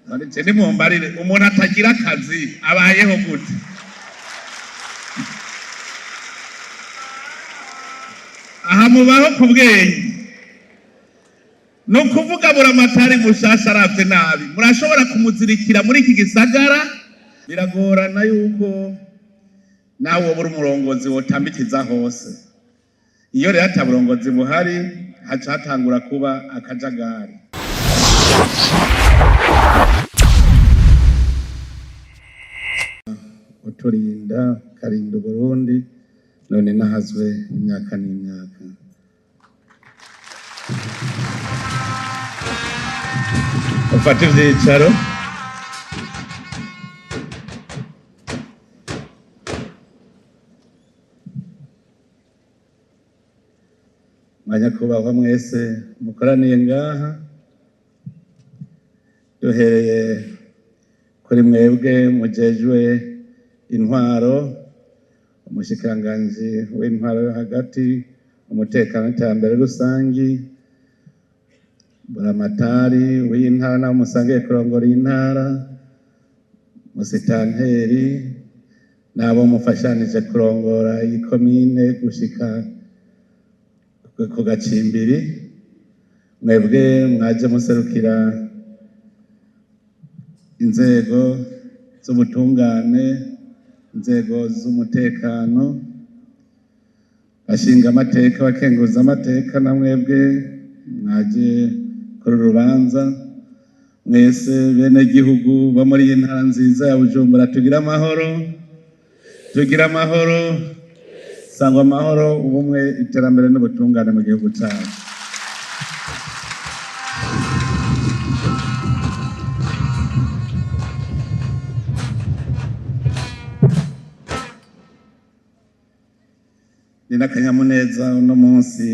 None nimumbarire, umuntu atagira akazi abayeho gute? Aha mubaho ku bwenge. Ni ukuvuga buramatari mushasha aravye nabi, murashobora kumuzirikira muri iki gisagara. Biragorana yuko nawe woba uri umurongozi wotambikiza hose. Iyo rero ata burongozi buhari, haca hatangura kuba akajagari. Uturinda karinda Uburundi, none nahazwe imyaka n'imyaka. Ufate ivyicaro. Banyakubahwa mwese mukoraniye ngaha, duhereye kuri mwebwe mujejwe intwaro, umushikiranganji w'intwaro yo hagati, umutekano n'iterambere rusangi, buramatari w'intara naho musangiye kurongora intara, musitanteri n'abo mufashanije kurongora iyi komine gushika ku gacimbiri, mwebwe mwaje muserukira inzego z'ubutungane, inzego z'umutekano, bashinga amateka, bakenguza amateka, na mwebwe mwaje kuri urubanza, mwese bene gihugu bo muri iyi ntara nziza ya Bujumbura, tugira amahoro, tugira amahoro, sangwa amahoro, ubumwe, iterambere n'ubutungane mu gihugu cyacu. Ni n'akanyamuneza uno munsi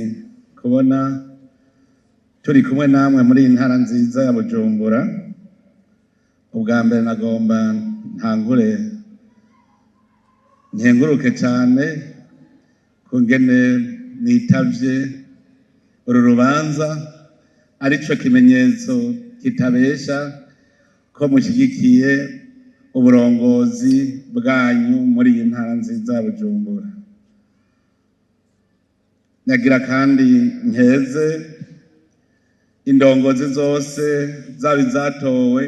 kubona turi kumwe namwe muri iyi ntara nziza ya Bujumbura. Ubwa mbere nagomba ntangure nkenguruke cyane kungene nitavye uru rubanza, arico kimenyetso kitabesha ko mushyigikiye uburongozi bwanyu muri iyi ntara nziza ya Bujumbura. Nyagira kandi nkeze indongozi zose, zaba izatowe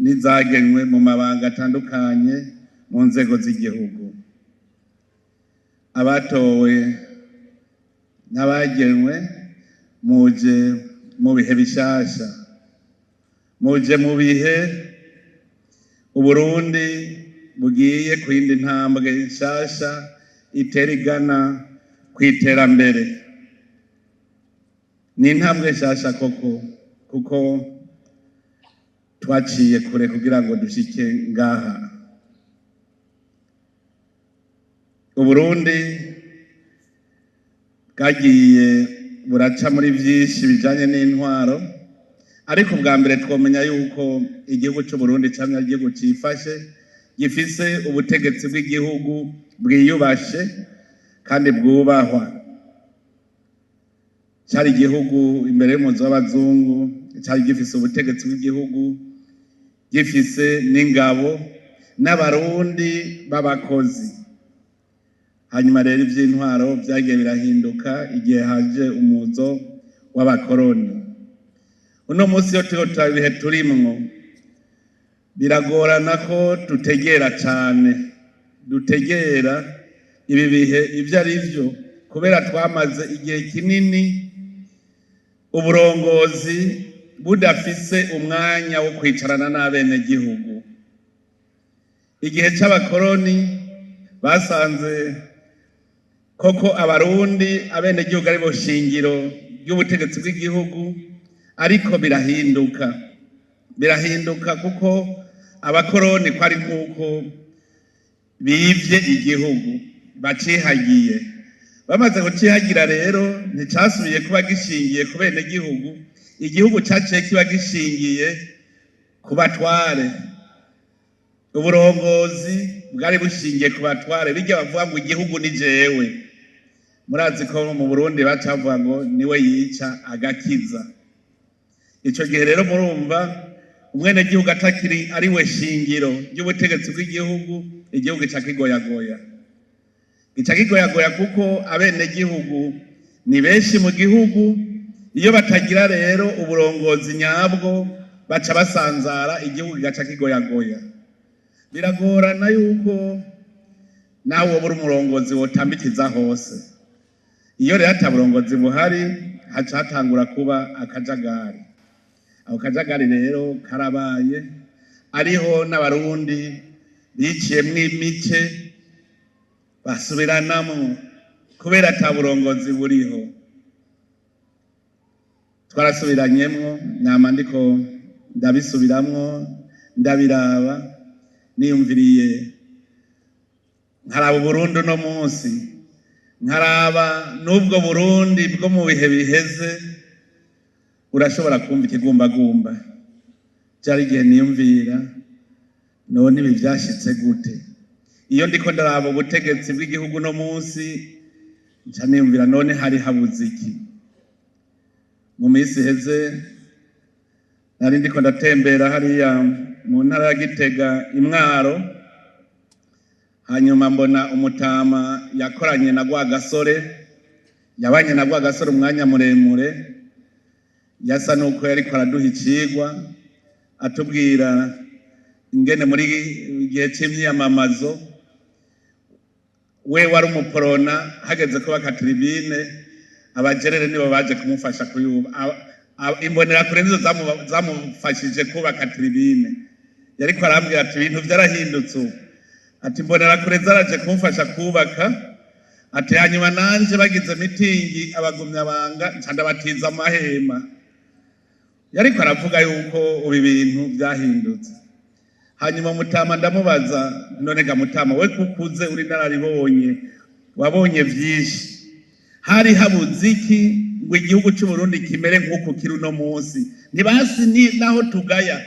n'izagenwe mu mabanga atandukanye mu nzego z'igihugu, abatowe n'abagenwe. Muje mu bihe bishasha, muje mu bihe Uburundi bugiye ku yindi ntambwe nshasha itera igana ku iterambere. Ni intambwe nshasha koko, kuko twaciye kure kugira ngo dushike ngaha. Uburundi bwagiye buraca muri vyinshi bijanye n'intwaro, ariko bwa mbere twomenya yuko igihugu c'Uburundi camye ari igihugu cifashe, gifise ubutegetsi bw'igihugu bwiyubashe kandi bwubahwa. Cari igihugu imbere y'umuzi w'abazungu cari gifise ubutegetsi bw'igihugu, gifise n'ingabo n'Abarundi b'abakozi. Hanyuma rero ivy'intwaro vyagiye birahinduka igihe haje umuzo w'abakoroni. Uno munsi iyo turiko turaba ibihe turimwo, biragorana ko dutegera cane, dutegera ibi bihe ivyo ari vyo, kubera twamaze igihe kinini uburongozi budafise umwanya wo kwicarana n'abenegihugu. Igihe c'abakoroni basanze koko Abarundi, abenegihugu, ari bo shingiro ry'ubutegetsi bw'igihugu, ariko birahinduka, birahinduka, kuko abakoroni ko ari nk'uko bivye igihugu bacihagiye. Bamaze kucihagira rero, nticasubiye kuba gishingiye ku benegihugu, igihugu caciye kiba gishingiye ku batware. Uburongozi bwari bushingiye ku batware, bijya bavuga ngo igihugu ni jewe. Murazi ko mu Burundi baca bavuga ngo niwe yica agakiza. Ico gihe rero murumva Umwenegihugu atakiri ari we shingiro ry'ubutegetsi bw'igihugu, igihugu gica kigoyagoya, gica kigoyagoya, kuko abenegihugu ni benshi mu gihugu. Iyo batagira rero uburongozi nyabwo, baca basanzara, igihugu kigaca kigoyagoya. Biragorana yuko nawe woba uri umurongozi wotambikiza hose. Iyo rero ata burongozi buhari, haca hatangura kuba akajagari. Ako kajagari rero karabaye, ariho n'Abarundi biciyemwo imice, basubiranamwo kubera ata burongozi buriho. Twarasubiranyemwo, nama ndiko ndabisubiramwo, ndabiraba, niyumviriye, nkaraba Uburundi uno munsi, nkaraba n'ubwo Burundi bwo mu bihe biheze, urashobora kumva ikigumbagumba. Vyari igihe niyumvira: none ibi vyashitse gute? Iyo ndiko ndaraba ubutegetsi bw'igihugu uno munsi, nca niyumvira: none hari habuze iki? Mu minsi iheze nari ndiko ndatembera hariya mu ntara ya Gitega, Imwaro, hanyuma mbona umutama yakoranye na Rwagasore, yabanye na Rwagasore umwanya muremure. Yasa nuko yariko araduha icigwa, atubwira ingene muri gihe c'imyiyamamazo we wari umuporona, hageze kubaka tribune, abajerere nibo baje kumufasha kuyuba. Imbonerakure nizo zamufashije kubaka tribune. Yariko arambwira ati: "Ibintu vyarahindutse ubu." Ati: "Imbonerakure zaraje kumufasha kubaka." Ati: "Hanyuma nanje bagize mitingi, abagumyabanga nca ndabatiza amahema." Yariko aravuga yuko ubu ibintu vyahindutse. Hanyuma mutama ndamubaza: "None ga mutama, we kukuze, uri nararibonye, wabonye vyinshi, hari habuze iki ngo igihugu c'Uburundi kimere nk'uku kiri uno munsi? Ntibasi ni naho tugaya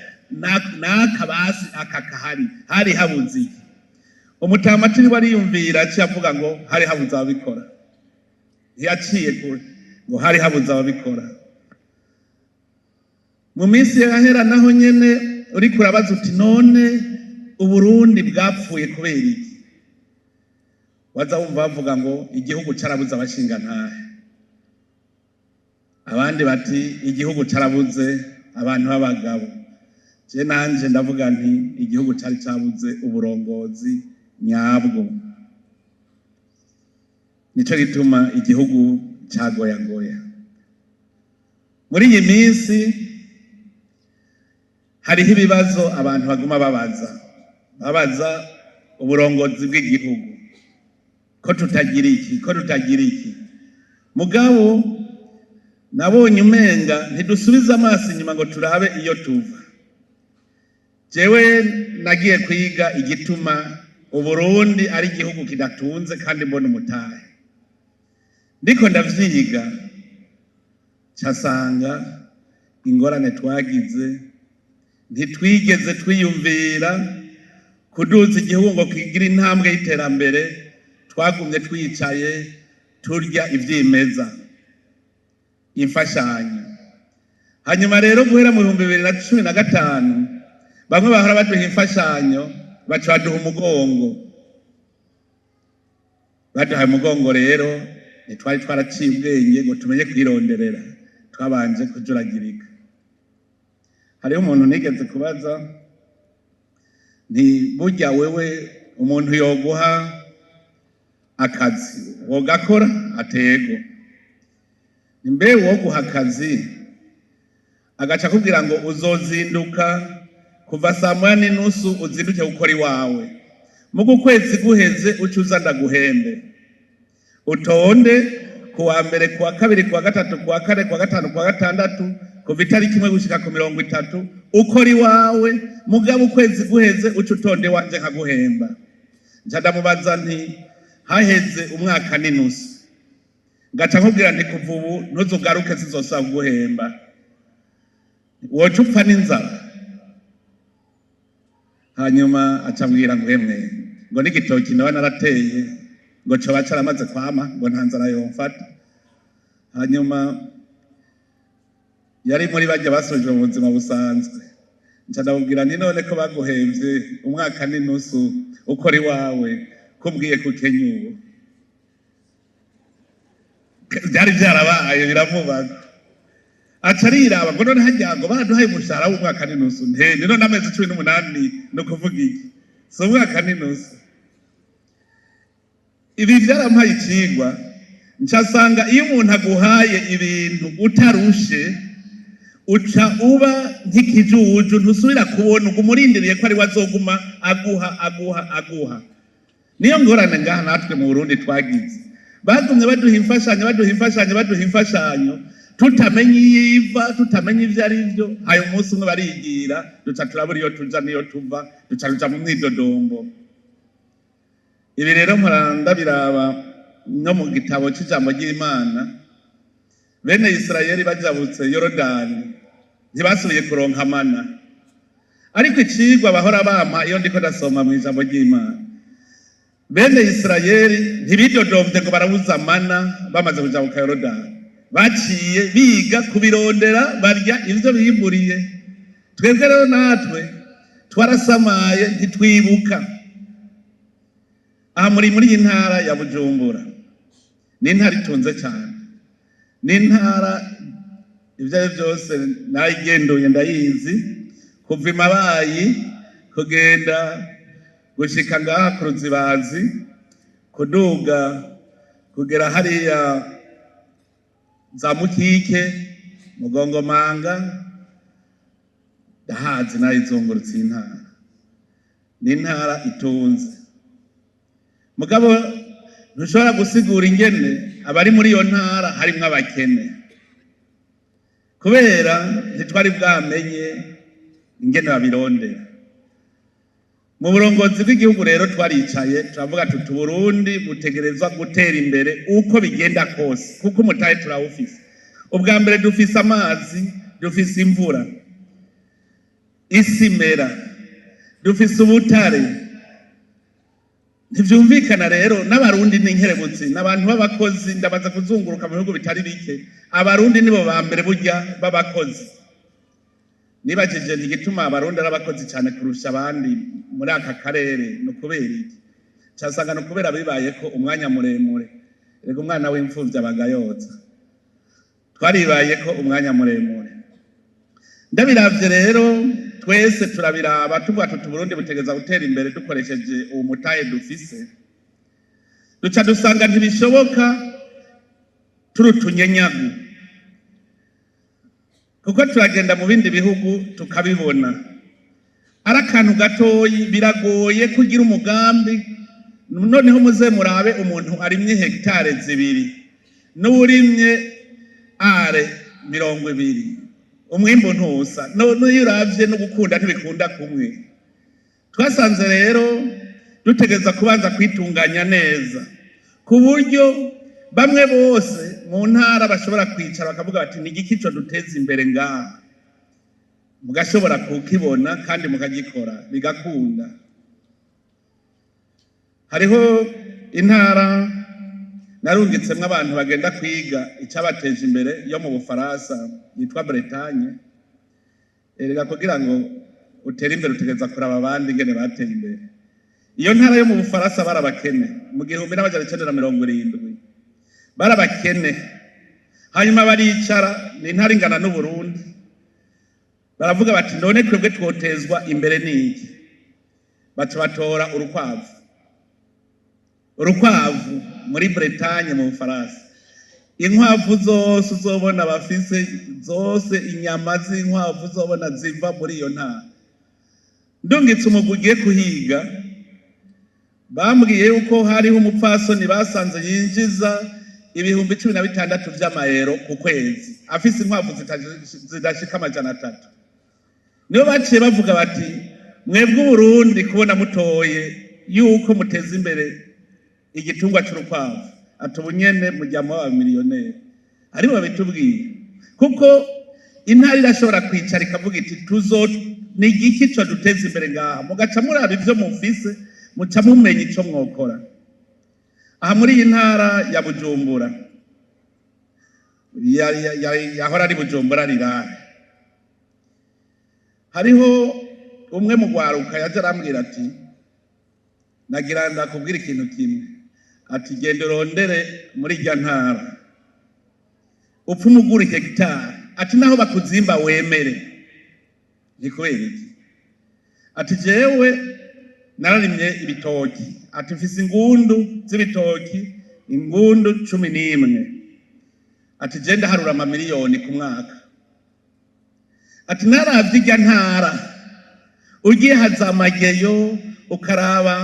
n'aka basi aka kahari, hari habuze iki?" Umutama atiriwe ariyumvira, aciye avuga ngo hari habuze ababikora. Ntiyaciye kure, ngo hari habuze ababikora. Mu minsi yahera naho nyene, uriko urabaza uti: "None Uburundi bwapfuye kubera iki?" Waza wumva bavuga ngo igihugu carabuze abashingantahe, abandi bati igihugu carabuze abantu b'abagabo. Je nanje ndavuga nti igihugu cari cabuze uburongozi nyabwo, nico gituma igihugu cagoyagoya. Muri iyi minsi hariho ibibazo abantu baguma babaza, babaza uburongozi bw'igihugu ko tutagira iki, ko tutagira iki. Mugabo nabonye umenga ntidusubize amaso inyuma ngo turabe iyo tuva. Jewe nagiye kwiga igituma Uburundi ari igihugu kidatunze, kandi mbona umutahe. Ndiko ndavyiga, casanga ingorane twagize, ntitwigeze twiyumvira kuduza igihugu ngo kigire intambwe y'iterambere. Twagumye twicaye turya ivyimeza, imfashanyo. Hanyuma rero guhera mu 2015, bamwe bahora baduha imfashanyo baca baduha umugongo. Baduhaye umugongo rero, ntitwari twaraciye ubwenge ngo tumenye kwironderera, twabanje kujuragirika. Hariho umuntu nigeze kubaza nti: "Burya wewe umuntu yoguha akazi wogakora?" Atego mbe woguha akazi, agaca akubwira ngo uzozinduka kuva saa 1:30, uzinduke gukora iwawe, mugu ukwezi guheze uca uza ndaguhembe, utonde kuwa mbere, kuwa kabiri, kuwa gatatu, kuwa kane, kuwa gatanu, kuwa gatandatu, kuva itariki 1 gushika ku 30 ukora iwawe, mugabo ukwezi guheze uca utonde iwanje nkaguhemba." Nca ndamubaza nti: "Haheze umwaka n'inusu, ngaca nkubwira nti kuva ubu ntuzugaruke, sizosaba kuguhemba, woca upfa n'inzara?" Hanyuma aca ambwira ngo: "Emwe," ngo, "n'igitoki nawe narateye," ngo, "coba caramaze kwama," ngo, "nta nzara yomfata." Hanyuma yari muri barya basubijwe mu buzima busanzwe. Nca ndamubwira nti none ko baguhemvye umwaka n'inusu ukora iwawe, kumbwiye kukenya ubu? Byari byarabaye biramubaga, aca ariraba ngo none harya ngo baraduhaye umushahara w'umwaka n'inusu? Nte ni none amezi 18 ni ukuvuga iki? Si umwaka n'inusu. Ibi byarampaye icigwa, ncasanga iyo umuntu aguhaye ibintu utarushe, uca uba nk'ikijuju, ntusubira kubona, uguma urindiriye ko ari we azoguma aguha, aguha, aguha. Niyo ngorane ngaha natwe mu Burundi twagize. Bagumye baduha imfashanyo, baduha imfashanyo, baduha imfashanyo, tutamenye iyo iva, tutamenya ivyo ari vyo. Hayo umunsi umwe barigira, duca turabura iyo tuja n'iyo tuva, duca tuja mu mwidodombo. Ibi rero mpora ndabiraba no mu gitabo c'ijambo ry'Imana. Bene Isirayeli bajabutse Yorodani ntibasubiye kuronka mana, ariko icigwa bahora bampa iyo ndiko ndasoma mu ijambo ry'Imana, bene Isirayeli ntibidodomvye ngo barabuza mana. Bamaze kujabuka Yorodani baciye biga kubirondera, barya ivyo bimburiye. Twebwe rero natwe twarasamaye, ntitwibuka. Aha muri iyi ntara ya Bujumbura, ni intara itunze cyane, ni intara ibyo ari byo byose nayigenduye, ndayizi kuva imabayi kugenda gushika ngaha ku Ruzibazi, kuduga kugera hariya za Mukike, Mugongomanga, ndahazi, nayizungurutse. Iyi ntara ni intara itunze, mugabo ntushobora gusigura ingene abari muri iyo ntara harimwo abakene, kubera ntitwari bwamenye ingene babirondera. Mu burongozi bw'igihugu rero twaricaye turavuga tuti Burundi butegerezwa gutera imbere uko bigenda kose, kuko umutahe turawufise. Ubwa mbere dufise amazi, dufise imvura, isi imera, dufise ubutare. Ntivyumvikana rero. N'Abarundi ni inkerebutsi, n'abantu b'abakozi. Ndabaza kuzunguruka mu bihugu bitari bike, Abarundi nibo ba mbere burya b'abakozi. Nibajije nti igituma Abarundi ari abakozi cyane kurusha abandi muri aka karere ni ukubera iki? Casanga ni ukubera bibayeko umwanya muremure. Rega umwana w'imfuvyi abaga yoza. Twaribayeko umwanya muremure. Ndabiravye rero, twese turabiraba, tuvuga tuti Burundi butegeza gutera imbere dukoresheje uwo mutahe dufise. Duca dusanga ntibishoboka turi utunyenyagu, kuko turagenda mu bindi bihugu tukabibona ari akantu gatoyi, biragoye kugira umugambi. Noneho muze murabe umuntu arimye hegitare 2 n'uwurimye are 20, umwimbu ntusa. N'iyo uravye no gukunda ntibikunda kumwe. Twasanze rero dutegereza kubanza kwitunganya neza, ku buryo bamwe bose mu ntara bashobora kwicara bakavuga bati ni igiki co duteza imbere ngaha, mugashobora kukibona kandi mukagikora bigakunda. Hariho intara narungitsemwo abantu bagenda kwiga icabateje imbere yo mu Bufaransa yitwa Bretagne. Erega kugira ngo utere imbere utegereza kuraba abandi ingene bateye imbere. Iyo ntara yo mu Bufaransa barabakene mu 1970, barabakene. Hanyuma baricara, ni intara ingana n'Uburundi, baravuga bati none twebwe twotezwa imbere n'iki? Baca batora urukwavu. Urukwavu muri Bretagne mu Bufaransa, inkwavu zose uzobona bafise zose, inyama z'inkwavu uzobona ziva muri iyo ntara. Ndungitse umugwi ugiye kuhiga, bambwiye yuko hariho umupfasoni basanze yinjiza 16,000 vy'amayero ku kwezi, afise inkwavu zidashika 300. Nibo baciye bavuga bati mwebwe Uburundi kubona mutoye yuko muteza imbere igitungwa c'urukwavu, ati ubu nyene mujya muba abamiliyoneri. Aribo babitubwiye, kuko intara irashobora kwicara ikavuga iti tuzo ni igiki co duteza imbere ngaha, mugaca muraba ivyo mufise, muca mumenya ico mwokora. Aha muri iyi ntara ya Bujumbura, yahora ari Bujumbura rirare. Hariho umwe mu rwaruka yaje arambwira ati: "Nagira ndakubwira ikintu kimwe." Ati: "Genda urondere muri irya ntara, upfume ugura hegitari." Ati: "Naho bakuzimba wemere." Ni kubera iki? Ati: "Jewe nararimye ibitoki." Ati: "Mfise ingundu z'ibitoki, ingundu 11." Ati: "Je ndaharura amamiliyoni ku mwaka." Ati: "Naravye irya ntara, ugiye haza amageyo ukaraba,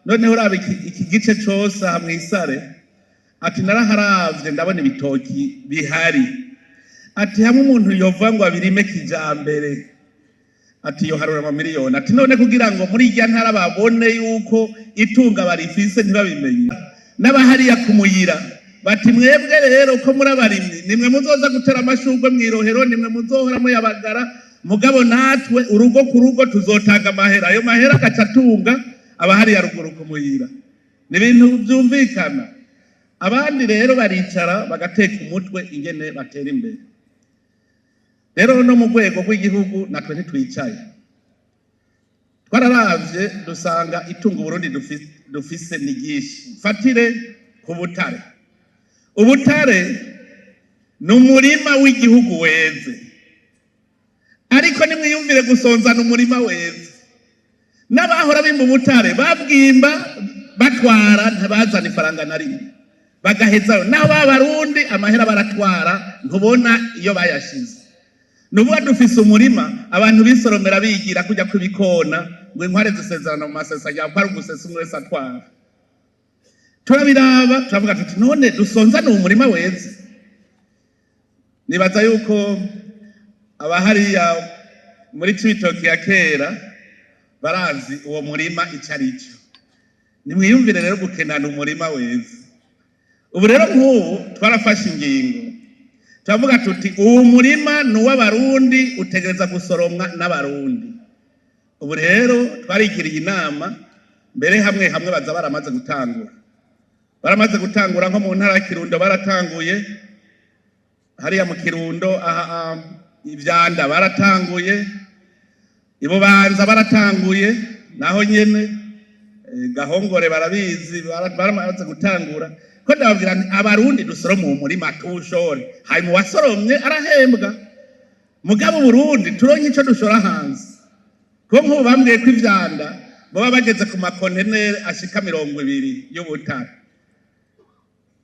noneho uraba iki gice cose aha mw'isare." Ati: "Naraharavye, ndabona ibitoki bihari." Ati: "Hamwe umuntu yova ngo abirime kijambere," ati, "yoharura amamiliyoni." Ati: "None kugira ngo muri irya ntara babone yuko itunga barifise, ntibabimenye n'abahariya kumuyira, bati: 'Mwebwe rero ko muri abarimyi, nimwe muzoza gutera amashurwe mw'irohero, nimwe muzohora muyabagara, mugabo natwe urugo ku rugo tuzotanga amahera.' Ayo mahera agaca atunga abahariya ruguru kumuyira." Ni ibintu vyumvikana. Abandi rero baricara bagateka umutwe ingene batera imbere. Rero no mu rwego rw'igihugu natwe ntitwicaye. Twararavye dusanga itunga Uburundi dufise ni ryinshi. Fatire ku butare. Ubutare ni umurima w'igihugu weze, ariko nimwiyumvire gusonzana umurima weze. N'abahora bimba ubutare babwimba batwara, ntibazana ifaranga na rimwe, bagahezayo. Naho b'Abarundi amahera baratwara, ntubona iyo bayashize. Nubuga dufise umurima abantu bisoromera bigira kujya kw'ibikona, ngo inkware zisezerana mu masesa, ko ari ugusesa, umwe wese atwara. Turabiraba, turavuga tuti: "None dusonzane uwo murima weze?" Nibaza yuko abahariya muri Cibitoki ya kera barazi uwo murima ico ari cyo. Nimwiyumvire rero gukenana umurima weze. Ubu rero nk'ubu twarafashe ingingo, turavuga tuti: "Uwo murima ni uw'Abarundi, utegereza gusoromwa n'Abarundi." Ubu rero twarigiriye inama, mbere hamwe hamwe baza baramaze gutangura, baramaze gutangura nko mu ntara ya Kirundo baratanguye, hariya mu Kirundo aha ivyanda baratanguye, Ibubanza baratanguye, naho nyene Gahongore barabizi, baramaze gutangura. Ko ndababwira nti: "Abarundi dusorome uwo murima, tuwushore, hanyuma uwasoromye arahembwa, mugabo Burundi turonke ico dushora hanze." Ko nk'ubu bambwiye ko ivyanda baba bageze ku makonteneri ashika 20 y'ubutare.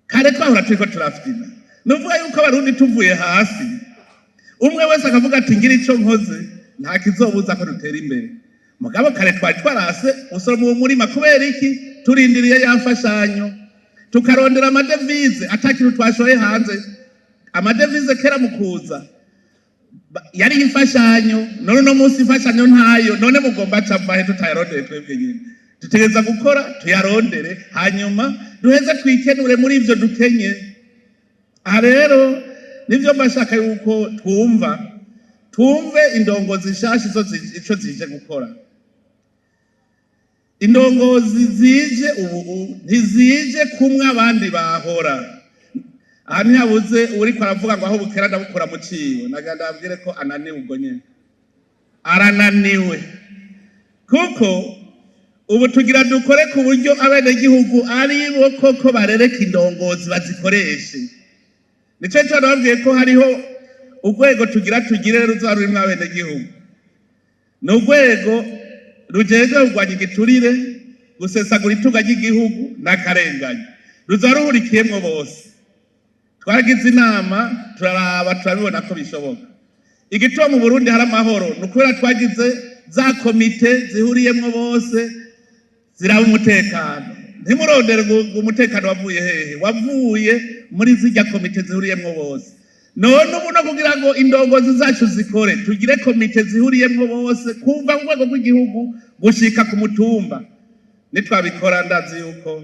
Kare twahora turiko turafyina. Nuvuga yuko Abarundi tuvuye hasi, umwe wese akavuga ati: "Ngira ico nkoze," nta kizobuza ko dutera imbere. Mugabo kare twari twarase usoroma uwo murima. Kubera iki? Turindiriye ya mfashanyo, tukarondera amadevize ata kintu twashoye hanze. Amadevize kera mu kuza yari imfashanyo. None uno munsi imfashanyo ntayo, none mugomba cavahe tutayarondeye? Twebwe nyine dutegereza gukora tuyarondere, hanyuma duheze twikenure muri ivyo dukenye. Aha rero nivyo mbashaka yuko twumva, twumve indongozi nshasha ico zije gukora. Indongozi zije ubu ntizije kumwe abandi bahora. Aha ntihabuze uriko aravuga ngo: "Aho bukera ndabukura mu cibo." Nagira ndababwire ko ananiwe, ubwo nyene arananiwe, kuko ubu tugira dukore ku buryo abenegihugu ari bo koko barereka indongozi bazikoreshe. Nico cyo nababwiye ko hariho urwego tugira tugire ruzaba rurimwo abenegihugu. Ni urwego rujejwe kurwanya igiturire, gusesagura itunga ry'igihugu n'akarengane. Ruzaba ruhurikiyemwo bose. Twaragize inama, turaraba, turabibona ko bishoboka. Igituma mu Burundi hari amahoro ni ukubera twagize za komite zihuriyemwo bose ziraba umutekano. Ntimurondere ngo umutekano wavuye hehe, wavuye muri zirya komite zihuriyemwo bose. None ubu no kugira ngo indongozi zacu zikore, tugire komite zihuriyemwo bose kuva ku rwego rw'igihugu gushika ku mutumba. Nitwabikora, ndazi yuko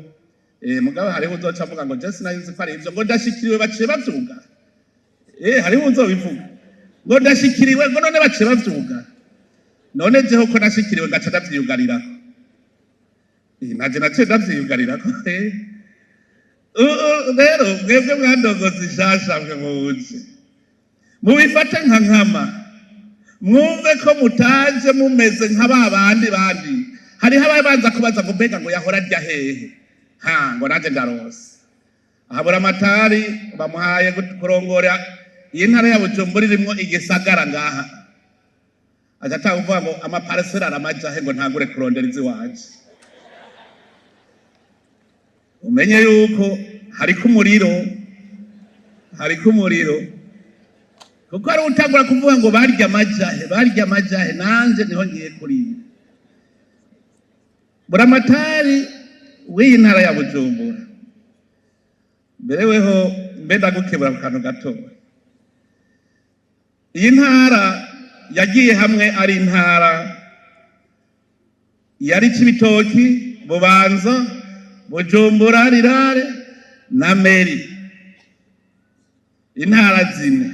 mugabo hariho uzoca avuga ngo: "Je sinari nzi ko ari ivyo," ngo: "Ndashikiriwe, baciye bavyuga." Hariho uzobivuga ngo: "Ndashikiriwe," ngo: "None baciye bavyuga." None jeho ko nashikiriwe ngaca ndavyiyugarirako? Naje naciye ndavyiyugarirako. Rero mwebwe mwandongozi nshasha, mwe muze mubifate nka nkama. Mwumve ko mutaje mumeze nka ba bandi bandi. Hariho ababanza kubaza ngo mbega ngo yahora arya hehe? Ha, ngo nanje ndarose. Aha Buramatari bamuhaye kurongora iyi ntara ya Bujumbura irimwo igisagara ngaha. Aca atanga kuvuga ngo amaparcelles aramaja he, ngo ntangure kurondera iziwanje. Umenye yuko hariko umuriro, hariko umuriro, kuko ari utangura kuvuga ngo barya amajahe, barya amajahe, nanje niho ngiye kurira. Buramatari w'iyi ntara ya Bujumbura, mbere weho mbe ndagukebura ku kantu gatoya. Iyi ntara yagiye hamwe ari intara yari Cibitoki, Bubanza, Bujumbura Rurale na Mairie, intara zine.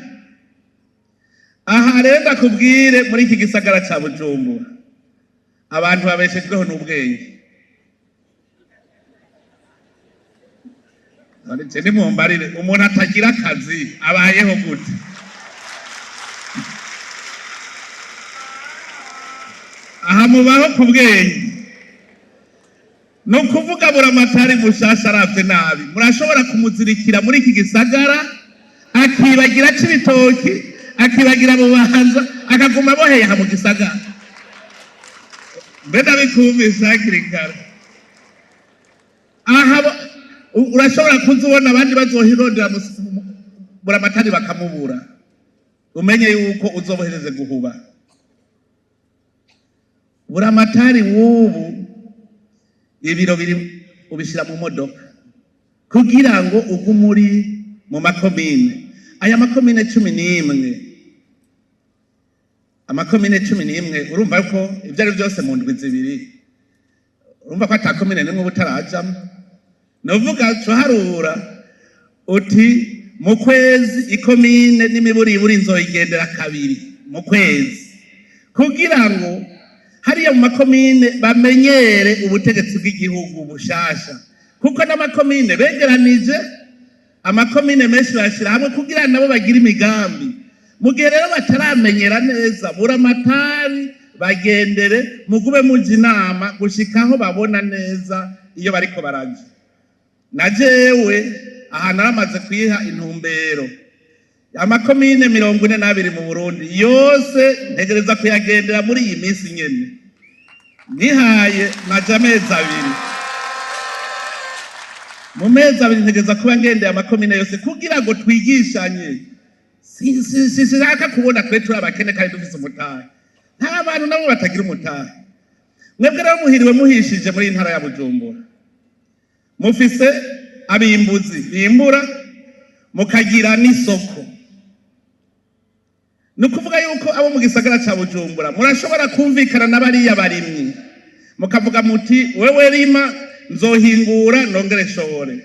Aha rero ndakubwire, muri iki gisagara ca Bujumbura abantu babeshejweho n'ubwenge. None nimumbarire, umuntu atagira akazi abayeho gute? Aha mubaho ku bwenge. Ni ukuvuga Buramatari mushasha aravye nabi, murashobora kumuzirikira muri iki gisagara, akibagira Cibitoki, akibagira Bubanza, akaguma aboheye aha mu gisagara. Mbe ndabikumvise hakiri kare. Aha urashobora kuza ubona abandi bazohirondera Buramatari bakamubura. Umenye yuko uzobohereze guhuba. Buramatari w'ubu ibiro biri ubishira mu modoka kugira ngo ugume uri mu makomine. Aya makomine 11, amakomine 11, urumva ko ibyo ari byose mu ndwi 2, urumva ko ata komine n'imwe uba utarajamwo. Nuvuga cuharura uti mu kwezi ikomine n'imiburiburi nzoyigendera kabiri mu kwezi, kugira ngo hariya mu makomine bamenyere ubutegetsi bw'igihugu bushasha, kuko n'amakomine begeranije amakomine menshi bayashyira hamwe kugira nabo bagire imigambi. Mu gihe rero bataramenyera neza, Buramatari bagendere, mugume muja inama gushikaho babona neza iyo bariko baraja. Na jewe aha naramaze kwiha intumbero, amakomine 42 mu Burundi yose ntegereza kuyagendera muri iyi minsi nyene nihaye. Naje amezi 2, mu mezi 2 ntegereza kuba ngendeye amakomine yose kugira ngo twigishanye. Sinshaka kubona twe turi abakene kandi dufise umutahe. Nta bantu nabo batagira umutahe. Mwebwe rero muhiriwe muhishije muri iyi ntara ya Bujumbura, mufise abimbuzi bimbura, mukagira n'isoko. Ni ukuvuga yuko abo mu gisagara ca Bujumbura murashobora kumvikana na bariya barimyi, mukavuga muti wewe rima, nzohingura nongere nshore.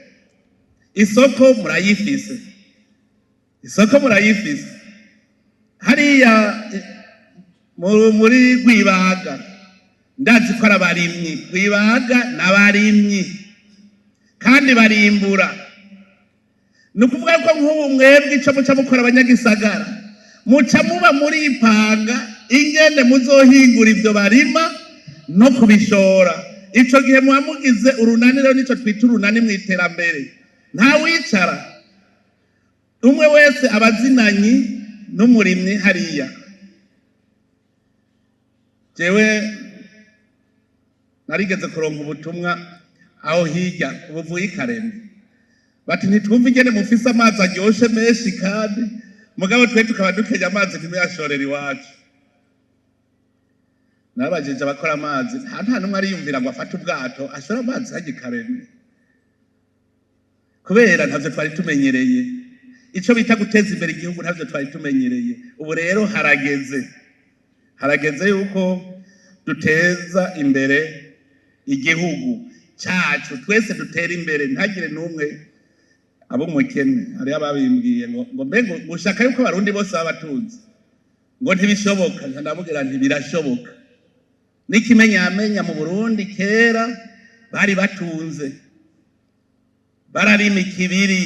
Isoko murayifise, isoko murayifise hariya muri Rwibaga. Ndazi ko ari abarimyi, Rwibaga n'abarimyi kandi barimbura. Ni ukuvuga ko nk'ubu mwebwe ico muca mukora, abanyagisagara, muca muba muripanga ingene muzohingura ivyo barima no kubishora. Ico gihe muba mugize urunani. Rero nico twita urunani mu iterambere. Nta wicara, umwe wese abazinanyi n'umurimyi hariya. Jewe narigeze kuronka ubutumwa aho hirya ubuvuye ikarembe, bati ntitwumve ingene mufise amazi aryoshe menshi, kandi mugabo twe tukaba dukenya amazi, ntimuyashorere iwacu. Nabajije abakora amazi, nta n'umwe ariyumvira ngo afate ubwato ashore amazi hajya ikarembe, kubera ntavyo twari tumenyereye. Ico bita guteza imbere igihugu ntavyo twari tumenyereye. Ubu rero harageze, harageze yuko duteza imbere igihugu cacu, twese dutera imbere, ntagire n'umwe abo umukene. Hariho ababimbwiye ngo mbega ushaka yuko abarundi bose baba batunze, ngo ntibishoboka. Ndamubwira nti birashoboka. N'ikimenyamenya mu Burundi kera bari batunze, bararima ikibiri,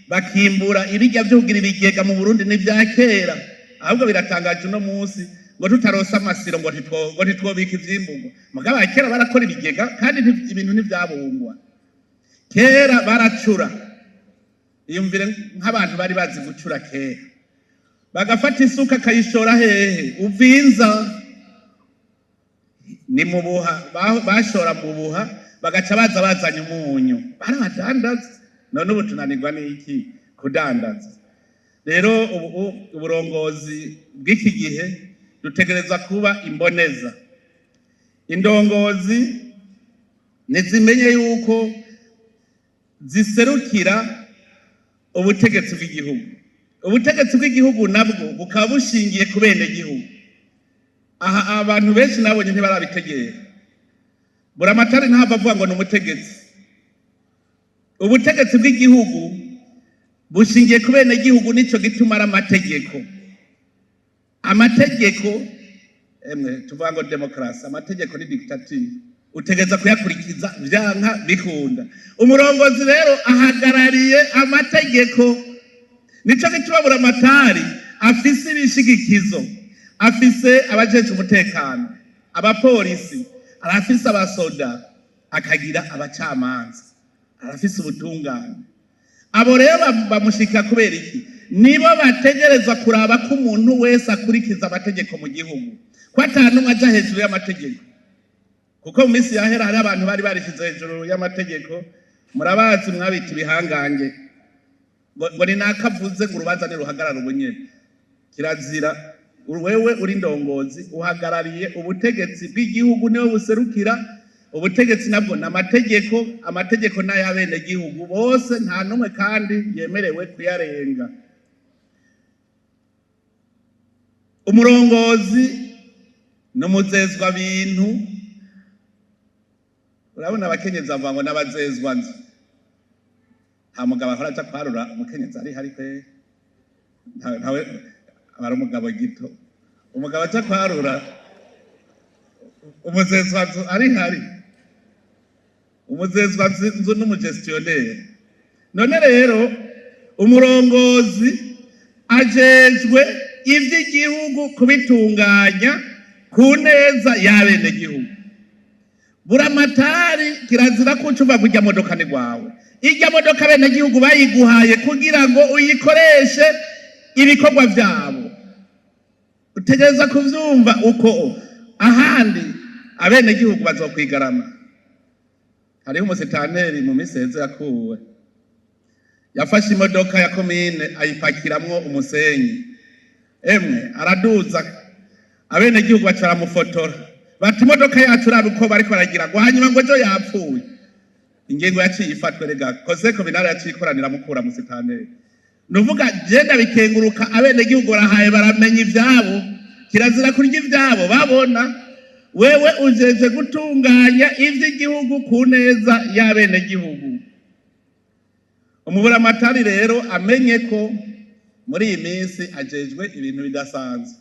bakimbura ibirya vyo kugira ibigega. Mu Burundi n'ivya kera. Ahubwo biratangaje uno munsi Ngo tutarose amasiro, ngo ntitwobika ivyimburwa. Mugabo kera barakora ibigega, kandi ibintu ntivyabungwa. Kera baracura. Iyumvire nk'abantu bari bazi gucura kera, bagafata isuka akayishora hehe? Uvinza ni mu Buha, bashora mu Buha, bagaca baza bazanye umunyu, barabadandaza. None ubu tunanirwa n'iki kudandaza? Rero ubu uburongozi bw'iki gihe dutegerezwa kuba imboneza. Indongozi nizimenye yuko ziserukira ubutegetsi bw'igihugu, ubutegetsi bw'igihugu nabwo bukaba bushingiye ku benegihugu. Aha abantu benshi nabonye ntibarabitegera. Buramatari ntabwo avuga ngo ni umutegetsi. Ubutegetsi bw'igihugu bushingiye ku benegihugu, nico gituma ari amategeko. Amategeko, emwe, tuvuga ngo demokarasi, amategeko ni dictature, utegereza kuyakurikiza vyanka bikunda. Umurongozi rero ahagarariye amategeko, nico gituma buramatari afise ibishigikizo, afise abajejwe umutekano, abapolisi, arafise abasoda, akagira abacamanza, arafise ubutungane. Abo rero bamushika kubera iki? Nibo bategerezwa kuraba ko umuntu wese akurikiza amategeko mu gihugu, ko ata n'umwe aja hejuru y'amategeko. Kuko mu minsi yahera hari abantu bari barishize hejuru y'amategeko, murabazi, mwabita ibihangange, ngo ni nakavuze ngo urubanza niruhagarara ubunyene. Kirazira. Wewe uri ndongozi, uhagarariye ubutegetsi bw'igihugu, niwe buserukira. Ubutegetsi nabwo ni amategeko, amategeko n'ay'abenegihugu bose, nta n'umwe kandi yemerewe kuyarenga. Umurongozi ni umuzezwa bintu. Urabona abakenyezi bavuga ngo n'abazezwa nzu. Nta mugabo ahora aja kwarura umukenyezi ari hari kwe, ntawe aba ari umugabo gito. Umugabo aja kwarura umuzezwa nzu ari hari, umuzezwa nzu n'umugestionnaire. None rero umurongozi ajejwe ivy'igihugu kubitunganya ku neza y'abenegihugu. Buramatari kirazira ko uca uva kurya modoka ni rwawe. Irya modoka abenegihugu bayiguhaye kugira ngo uyikoreshe ibikorwa vyabo. Utegereza kuvyumva uko, ahandi abenegihugu bazokwigarama. Hariho umusitanteri mu minsi iheze yakuwe, yafashe imodoka ya komine ayipakiramwo umusenyi, emwe, araduza, abenegihugu baca baramufotora, bati: "Imodoka yacu, urabe uko bariko baragira." Ngo hanyuma ngo ejo yapfuye. Ingingo yaciye ifatwe rega, conseil communal yaciye ikoranira mukura musitanteri. Nuvuga genda bikenguruka, abenegihugu barahaye baramenya ivyabo. Kirazira kurya ivyabo babona. Wewe ujeje gutunganya ivy'igihugu ku neza y'abenegihugu. Umuburamatari rero amenye ko muri iyi minsi ajejwe ibintu bidasanzwe.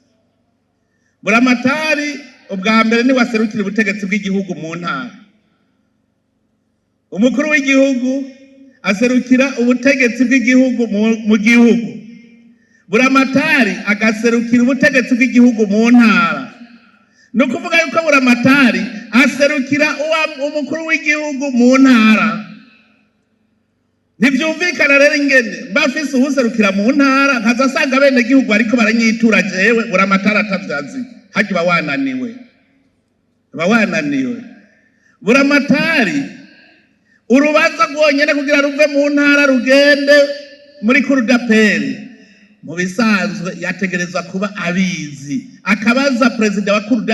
Buramatari ubwa mbere ni waserukira ubutegetsi bw'igihugu mu ntara. Umukuru w'igihugu aserukira ubutegetsi bw'igihugu mu gihugu, buramatari agaserukira ubutegetsi bw'igihugu mu ntara. Ni ukuvuga yuko buramatari aserukira umukuru w'igihugu mu ntara. Ntibyumvikana rero ingene mba mfise uwuserukira mu ntara, nkaza asanga abenegihugu bariko baranyitura jewe, buramatari atavyazi. Harya uba wananiwe, uba wananiwe. Buramatari urubanza rwonyene kugira ruve mu ntara rugende muri cour d'appel, mu bisanzwe yategerezwa kuba abizi, akabaza perezida wa cour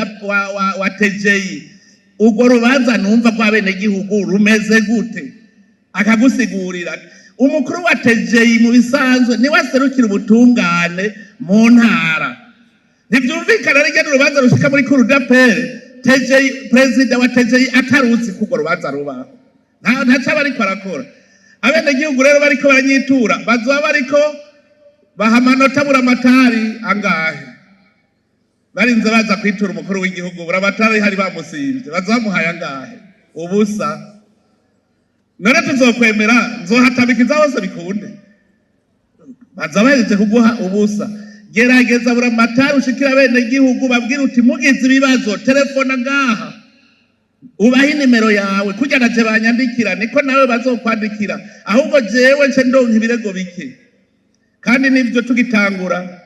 wa TGI: "Urwo rubanza numva rw'abenegihugu rumeze gute?" Akagusigurira. Umukuru wa TGI mu bisanzwe niwe aserukira ubutungane mu ntara. Ntibyumvikana rero urubanza rushika muri cour d'appel, TGI, perezida wa TGI ataruzi ko urwo rubanza rubaho. Ntaco aba ariko arakora. Abenegihugu rero bariko baranyitura, bazoba bariko baha amanota buramatari angahe? Barinze baza kwitura umukuru w'igihugu, buramatari hari bamusivye, baza bamuhaye angahe? Ubusa. None tuzokwemera nzohatabikiza hose bikunde? Baza bahejeje kuguha ubusa. Gerageza buramatari ushikira bene gihugu, babwira uti: "Mugize ibibazo, telefona ngaha." Ubahe inimero yawe. Kurya naje banyandikira, niko nawe bazokwandikira. Ahubwo jewe nce ndonka ibirego bike. Kandi nivyo, tugitangura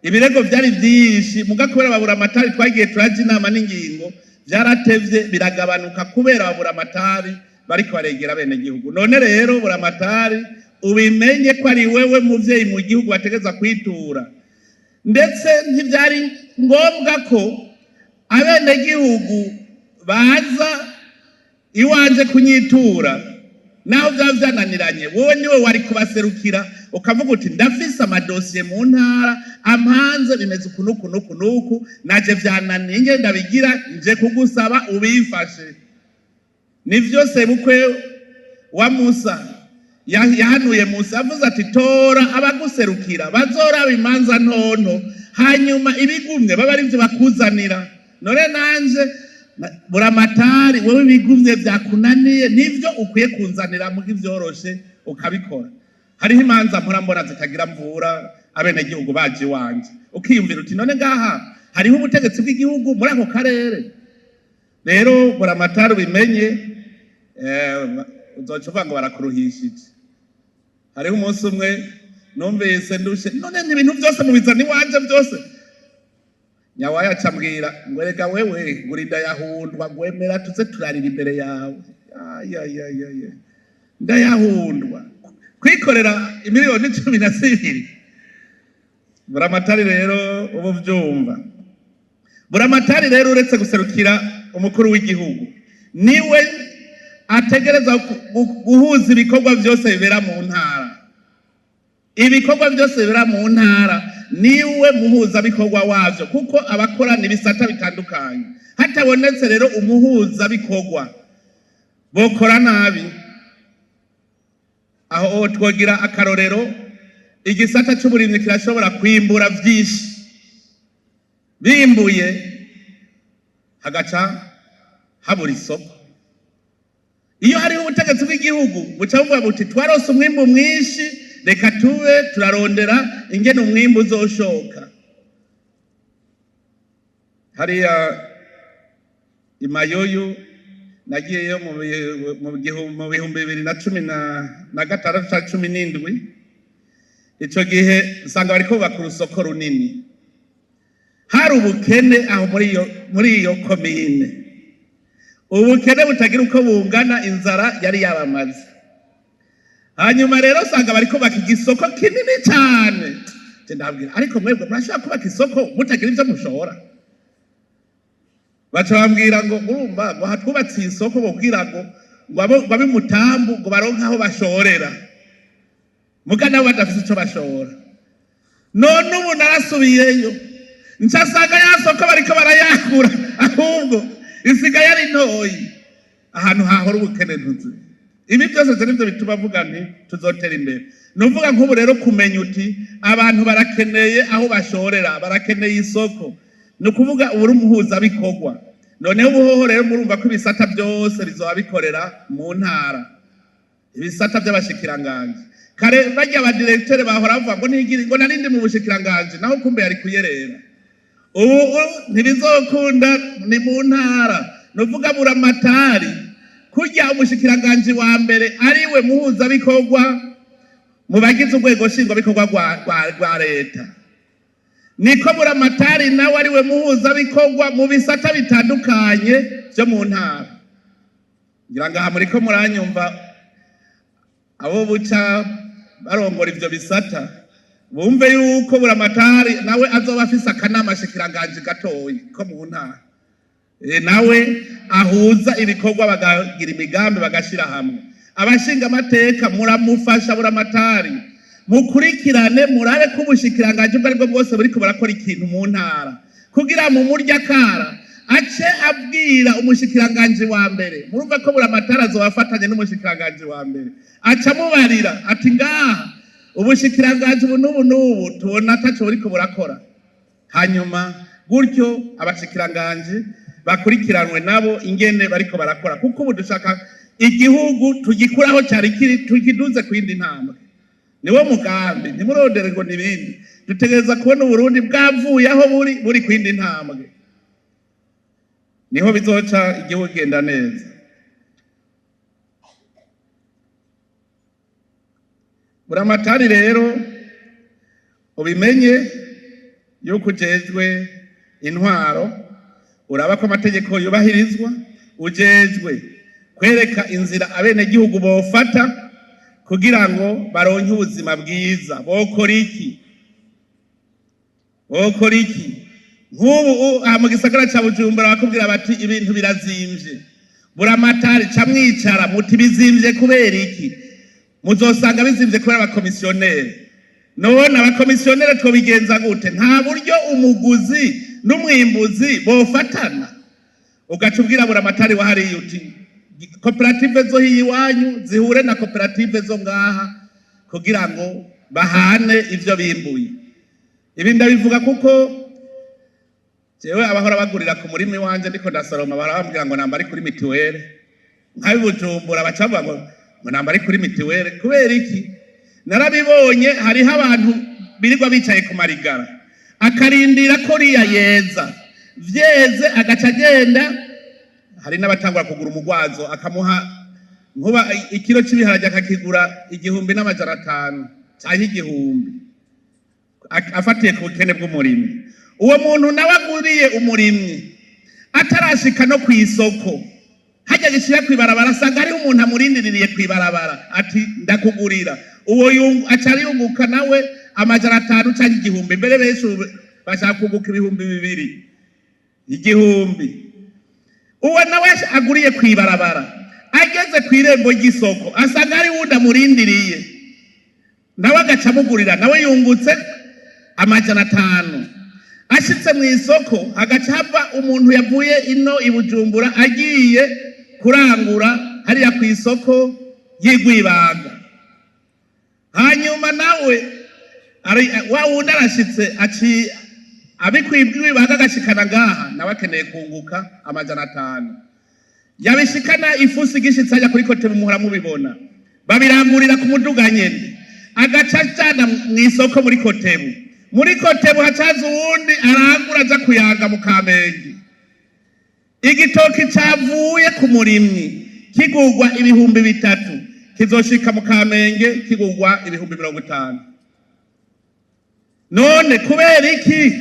ibirego vyari vyinshi, muga kubera babura amatari twagiye turaja inama n'ingingo, vyaratevye biragabanuka, kubera babura amatari bariko baregera bene gihugu. None rero buramatari, ubimenye ko ari wewe muvyeyi mu gihugu bategeza kwitura. Ndetse ntivyari ngombwa ko abenegihugu baza iwanje kunyitura naho vyaba vyananiranye. Wowe niwe wari kubaserukira, ukavuga uti: "Ndafise amadosiye mu ntara ampanze, bimeze uku nuku nuku nuku, naje vyananiye, nge ndabigira, nje kugusaba ubimfashe." Nivyo sebukwe wa Musa yahanuye Musa, avuze ati: "Tora abaguserukira bazoraba imanza ntonto, hanyuma ibigumye baba arivyo bakuzanira." None nanje buramatari, wowe ibigumye vyakunaniye nivyo ukwiye kunzanira, muga ivyoroshe ukabikora. Hariho imanza mpora mbona zitagira mvura, abenegihugu baje iwanje, ukiyumvira uti: "None ngaha hariho ubutegetsi bw'igihugu muri ako karere?" Rero buramatari, ubimenye, uzoca uvuga ngo barakuruhishije. Hariho umunsi umwe numvise ndushe: "None ibintu byose mubizana iwanje byose?" Nyawaya aca ambwira ngo: "Erega wewe ngo uri ndayahundwa, gwemera tuze turarira imbere yawe." Ayayayaya, ndayahundwa kwikorera 12 miliyoni? Buramatari rero, ubu vyumva, buramatari rero uretse guserukira umukuru w'igihugu, niwe ategereza guhuza ibikorwa byose bibera mu ntara. Ibikorwa byose bibera mu ntara niwe muhuzabikorwa wavyo, kuko abakorana ibisata bitandukanye. Hatabonetse rero umuhuzabikorwa, bokora nabi. Aho twogira akarorero: igisata c'uburimyi kirashobora kwimbura vyinshi, bimbuye hagaca habura isoko. Iyo hariho ubutegetsi bw'igihugu, buca buvuga buti: "Twarose umwimbu mwinshi, reka tube turarondera ingene umwimbu uzoshoka." Hariya imayoyu nagiyeyo mu 2016 ca 17. Ico gihe nsanga bariko bubaka urusoko runini. Hari ubukene aho muri iyo komine, ubukene butagira uko bungana, inzara yari yabamaze. Hanyuma rero usanga bariko bubaka igisoko kinini cane. Je ndabwira: "Ariko mwebwe murashobora kubaka isoko mutagira ivyo mushora?" Baca bambwira ngo: "Urumva ngo aha twubatse isoko ngo kugira ngo abe mutambu, ngo baronke aho bashorera." Muga nabo badafise ico bashora. None ubu narasubiyeyo, ncasanga ya soko bariko barayakura, ahubwo isigaye ari ntoyi ahantu hahora ubukene. Ntuzi, ibi byose nivyo bituma avuga nti tuzotera imbere. Nuvuga nk'ubu rero kumenya uti abantu barakeneye aho bashorera, barakeneye isoko, ni ukuvuga ubu uri umuhuzabikorwa. Noneho ubuhoho rero murumva ko ibisata byose bizoba bikorera mu ntara, ibisata by'abashikiranganji. Kare barya abadirekiteri bahora bavuga ngo ntigiri ngo narindi mu bushikiranganji, naho kumbe yari kuyerera. Ubu ntibizokunda, ni mu ntara. Nuvuga buramatari, kurya umushikiranganji wa mbere ariwe muhuzabikorwa mu bagize urwego nshingwabikorwa rwa leta, niko buramatari nawe ariwe muhuzabikorwa mu bisata bitandukanye byo mu ntara. Ngira ngo aha muriko muranyumva, abo buca barongora ivyo bisata bumve yuko buramatari nawe azoba afise akanama shikiranganji gatoyi ko mu ntara, nawe ahuza ibikorwa, bagagira imigambi, bagashira hamwe. Abashinga amateka, muramufasha buramatari, mukurikirane, murabe ko ubushikiranganji ubwo aribwo bwose buriko burakora ikintu mu ntara, kugira mu murya kara ace abwira umushikiranganji wa mbere. Murumva ko buramatari azoba afatanye n'umushikiranganji wa mbere, aca amubarira ati: "Ngaha ubushikiranganji ubu n'ubu n'ubu tubona ataco buriko burakora." Hanyuma gutyo abashikiranganji bakurikiranwe nabo ingene bariko barakora, kuko ubu dushaka igihugu tugikuraho cari kiri, tukiduze ku yindi ntambwe. Niwo mugambi, ntimurondere ngo nibindi. Dutegereza kubona Uburundi bwavuye aho buri, buri kwindi ntambwe, niho bizoca igihugu kigenda neza. Buramatari rero ubimenye yuko ujejwe intwaro, uraba ko amategeko yubahirizwa, ujejwe kwereka inzira abenegihugu bofata kugira ngo baronke ubuzima bwiza. Bokora iki? Bokora iki? Nk'ubu aha mu gisagara ca Bujumbura bakubwira bati ibintu birazimvye. Buramatari ca mwicara muti bizimvye kubera iki? Muzosanga bizimvye kubera abakomisiyoneri. None abakomisiyoneri twobigenza gute? Nta buryo umuguzi n'umwimbuzi bofatana? Ugaca ubwira buramatari wa hariya uti koperative zo hiyi iwanyu zihure na koperative zo ngaha kugira ngo bahane ivyo bimbuye. Ibi ndabivuga kuko jewe abahora bagurira ku murimi wanje ndiko ndasoroma barambwira ngo namba ari kuri mituwere, nkabi Bujumbura baca bavuga ngo namba ari kuri mituwere. Kubera iki? Narabibonye, hariho abantu birirwa bicaye ku marigara, akarindira ko riya yeza, vyeze agaca agenda. Hari n'abatangura kugura umugwazo, akamuha nkuba ikiro c'ibiharage akakigura 1500 canke 1000, afatiye ku bukene bw'umurimyi. Uwo muntu nawe aguriye umurimyi atarashika no kw'isoko, hajya gishira kw'ibarabara, asanga hariho umuntu amurindiririye kw'ibarabara ati ndakugurira. Uwo aca yunguka nawe 500 canke 1000. Mbere benshi ubu bashaka kunguka 2000, 1000. Uwo nawe aguriye kw'ibarabara, ageze kw'irembo ry'isoko asanga hari wundi amurindiriye, nawe agaca amugurira, nawe yungutse 500. Ashitse mu isoko agaca hava umuntu yavuye ino i Bujumbura agiye kurangura hariya ku isoko y'Igwibaga, hanyuma nawe wa wundi arashitse aci abikwibwibaga agashikana ngaha, nawe akeneye kunguka 500. Yabishikana ifusi igishitse ajya kuri kote, muhora mubibona babirangurira ku muduga nyene, agaca ajana mu isoko muri kotebu. Muri kotebu hacaza uwundi arangura aja kuyanga mu Kamenge. Igitoki cavuye ku murimyi kigurwa 3000, kizoshika mu Kamenge kigurwa 500,000. None kubera iki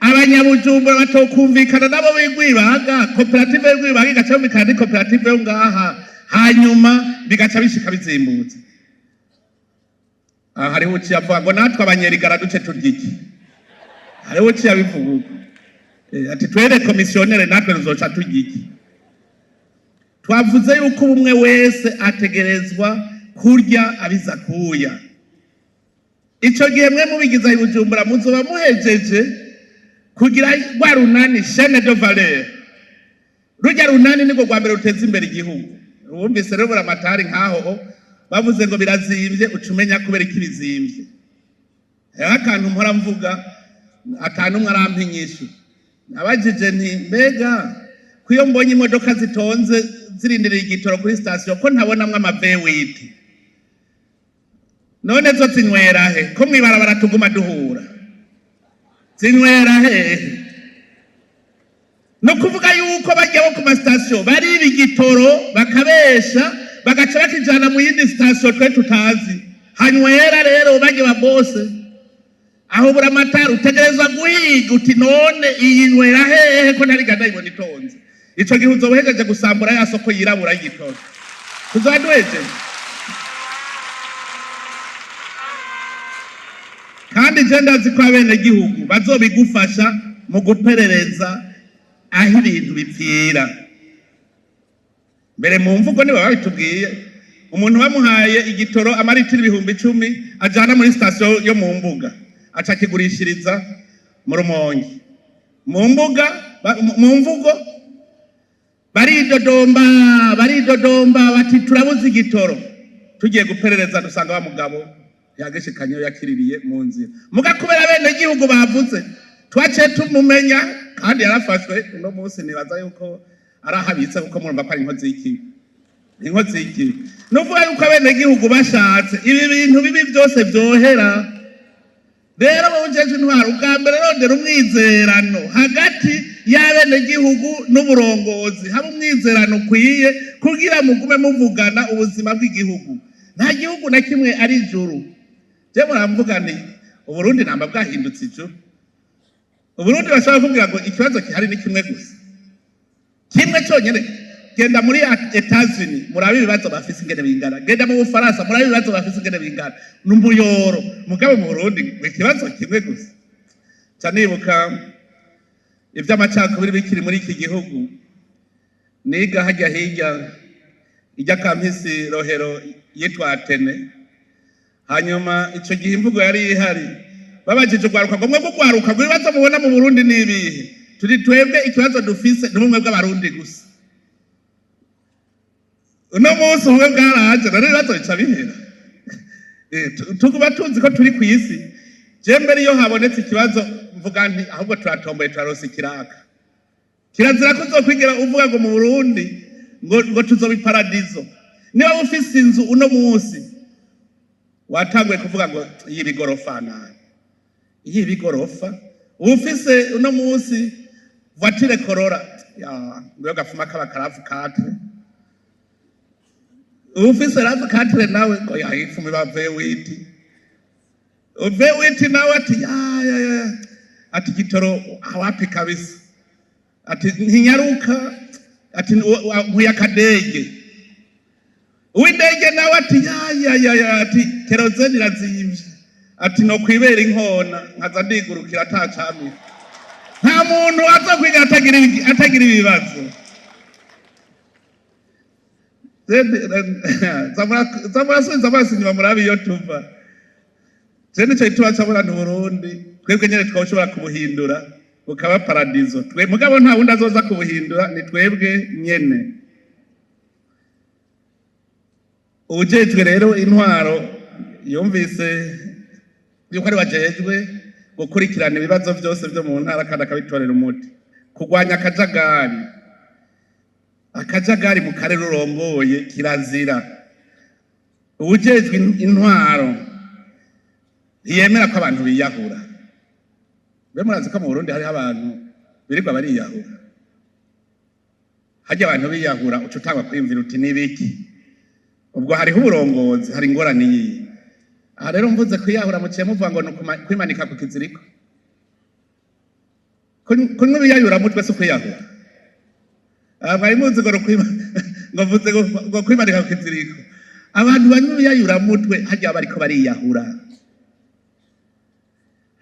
abanyabujumbura batokumvikana nabo b'Igwibaga, koperative y'Igwibaga igaca yumvikana ni koperative yo ngaha, hanyuma bigaca bishika bizimbutse? Aha hariho uciye avuga ngo natwe abanyerigara duce turya iki? Hariho uciye abivuga uko. Ati twere komisiyonere natwe tuzoca turya iki? Twavuze yuko ubumwe wese ategerezwa kurya abiza kuya. Ico gihe mwe mubigiza i Bujumbura muzoba muhejeje kugira rwa runani chaîne de valeur. Rujya runani nirwo rwa mbere ruteza imbere igihugu. Wumvise rero buramatari nkaho bavuze ngo birazimvye, uca umenya kubera iki bizimvye. Hariho akantu mpora mvuga atanu umwe arampa inyishu. Nabajije nti mbega ko iyo mbonye imodoka zitonze zirindiriye igitoro kuri sitasiyo, ko ntabonamwo ama V8, none zo zinywera he, ko mwibarabara tuguma duhura? Zinywera hehe? No kuvuga yuko bajya bo ku masitasiyo bariba igitoro, bakabesha, bagaca bakijana mu yindi sitasiyo twe tutazi hanywera. Rero bajya ba bose aho buramatari utegerezwa guhiga uti none iyi nywera hehe, ko ntari ndayibona itonze? Ico gihe uzoba uhejeje gusambura ya soko yirabura y'igitoro. Tuzoba duhejeje. Kandi je ndazi ko abenegihugu bazobigufasha mu guperereza aho ibintu bipfira. Mbere mu mvugo nibo babitubwiye, umuntu bamuhaye igitoro amaritiro 10,000 ajana muri sitasiyo yo mu mbuga, aca akigurishiriza mu Rumonge. Mu mbuga mu mvugo baridodomba, baridodomba bati turabuze igitoro. Tugiye guperereza dusanga wa mugabo yagishikanyeyo, yakiririye mu nzira. Muga kubera bene gihugu bavuze, twaciye tumumenya kandi yarafashwe. Uno munsi nibaza yuko arahabitse, kuko murumva ko ari inkozi y'ikibi, inkozi y'ikibi. Nuvuga yuko abenegihugu bashatse ibi bintu bibi byose vyohera. Rero wowe ujejwe intwaro, ubwa mbere rondera umwizerano hagati y'abenegihugu n'uburongozi, haba umwizerano ukwiye kugira mugume muvugana ubuzima bw'igihugu. Nta gihugu na kimwe ari ijuru. Je muramvuga nti Uburundi namba bwahindutse ijuru. Uburundi bashobora kubwira ngo ikibazo gihari ni kimwe gusa, kimwe cyonyine. Genda muri Etats-Unis murabe ibibazo bafise ingene bingana, genda mu Bufaransa murabe ibibazo bafise ingene bingana, ni umuyoro. Mugabo mu Burundi ngo ikibazo kimwe gusa. Ca nibuka ivy'amacakubiri bikiri muri iki gihugu, niga hajya hirya ijya kampisi Rohero yitwa Atene. Hanyuma ico gihe imvugo yari ihari, babajije urwaruka ngo: "Mwebwe urwaruka, ngo ibibazo mubona mu Burundi ni ibihe?" Turi twebwe ikibazo dufise ni ubumwe bw'Abarundi gusa. Uno munsi ubumwe bwaraje, none ibibazo bica bihera. Tuguma tuzi ko turi kw'isi. Je mbere iyo habonetse ikibazo mvuga nti: "Ahubwo turatomboye, turarose ikiraka." Kirazira ko uzokwigira uvuga ngo mu Burundi ngo tuzoba iparadizo. Niba ufise inzu uno munsi, watanguye kuvuga ngo iyi bigorofa nani, iyi bigorofa. Ufise uno munsi voiture Corolla, ya ngo gafuma kaba ka RAV4. Ufise RAV4 nawe ngo ya ifuma iba V8, V8 nawe ati: "Ya ya ya," ati: "Gitoro wapi kabisa," ati: "Ntinyaruka," ati: "Nkuye akadege." Uw'indege nawe ati: "Ya ya ya ya," ati: "Kérosène irazimvye," ati: "No kwibera inkona nkaza ndigurukira atacamira." Nta muntu azokwiga atagira ibibazo. Zamurasubiza amaso inyuma murabe iyo tuva. Je nico gituma cabona nti Burundi twebwe nyene twoshobora kubuhindura bukaba paradizo twe, mugabo nta wundi azoza kubuhindura, ni twebwe nyene. Uwujejwe rero intwaro yumvise yuko ari wajejwe gukurikirana ibibazo vyose vyo mu ntara kandi akabitorera umuti, kurwanya akajagari. Akajagari mu karere urongoye kirazira. Uwujejwe intwaro ntiyemera ko abantu biyahura. Mbe murazi ko mu Burundi hariho abantu birirwa bariyahura? Harya abantu biyahura, uca utangwa kwiyumvira uti: "Nibiki?" Ubwo hariho uburongozi, hari ingorane yiye. Aha rero mvuze kwiyahura, muciye muvuga ngo ni kwimanika ku kiziriko. Kunywa ibiyayuramutwe si ukwiyahura? Aha mwari muzi ngo ngo mvuze ngo kwimanika ku kiziriko. Abantu banywa ibiyayuramutwe harya bariko bariyahura.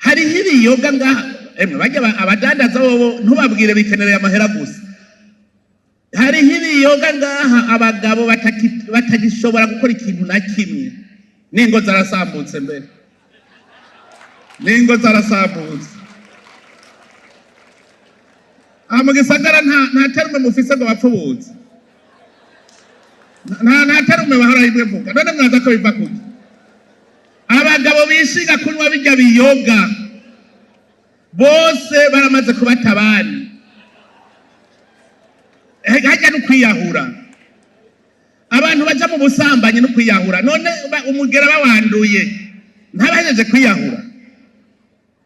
Hariho ibiyoga ngaha, emwe barya abadandaza bobo ntubabwire, bikenereye amahera gusa. Hariho ibiyoga ngaha, abagabo batagishobora gukora ikintu na kimwe, n'ingo zarasambutse, mbere n'ingo zarasambutse. Aha mu gisagara nta terme mufise ngo bapfubuze, nta terme bahora imwe mvuga. None mwaza ko biva kuki abagabo bishinga kunywa bijya biyoga bose baramaze kubata abandi? Hajya no kwiyahura, abantu baja mu busambanyi no kwiyahura. None umugera bawanduye ntabahejeje kwiyahura?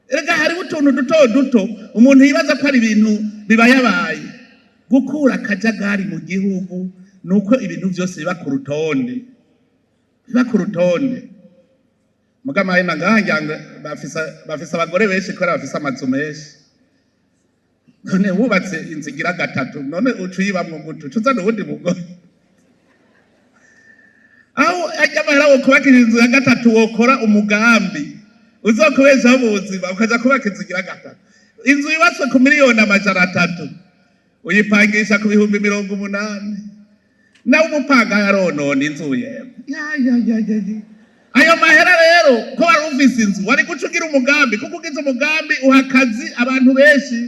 Erega hariho utuntu duto duto umuntu yibaza ko ari ibintu bibayabaye. Gukura akajagari mu gihugu ni uko ibintu byose biba ku rutonde, biba ku rutonde. Mugama na ngaha ngira ngo bafise abagore benshi kubera bafise amazu menshi. None wubatse inzu igira gatatu, none uca uyibamwo gute? Uca uzana uwundi mugore? Aho ajya amahera wo kubaka inzu ya gatatu, wokora umugambi uzokubeshaho mu buzima, ukaja kubaka inzu igira gatatu. Inzu yubatswe ku miliyoni 300, uyipangisha ku 80,000. Nawe umupanga yaronona inzu yewe. Ya ya ya ya ya. Ayo mahera rero ko wari ufise inzu, wari guca ugira umugambi, kuko ugize umugambi uha akazi abantu benshi.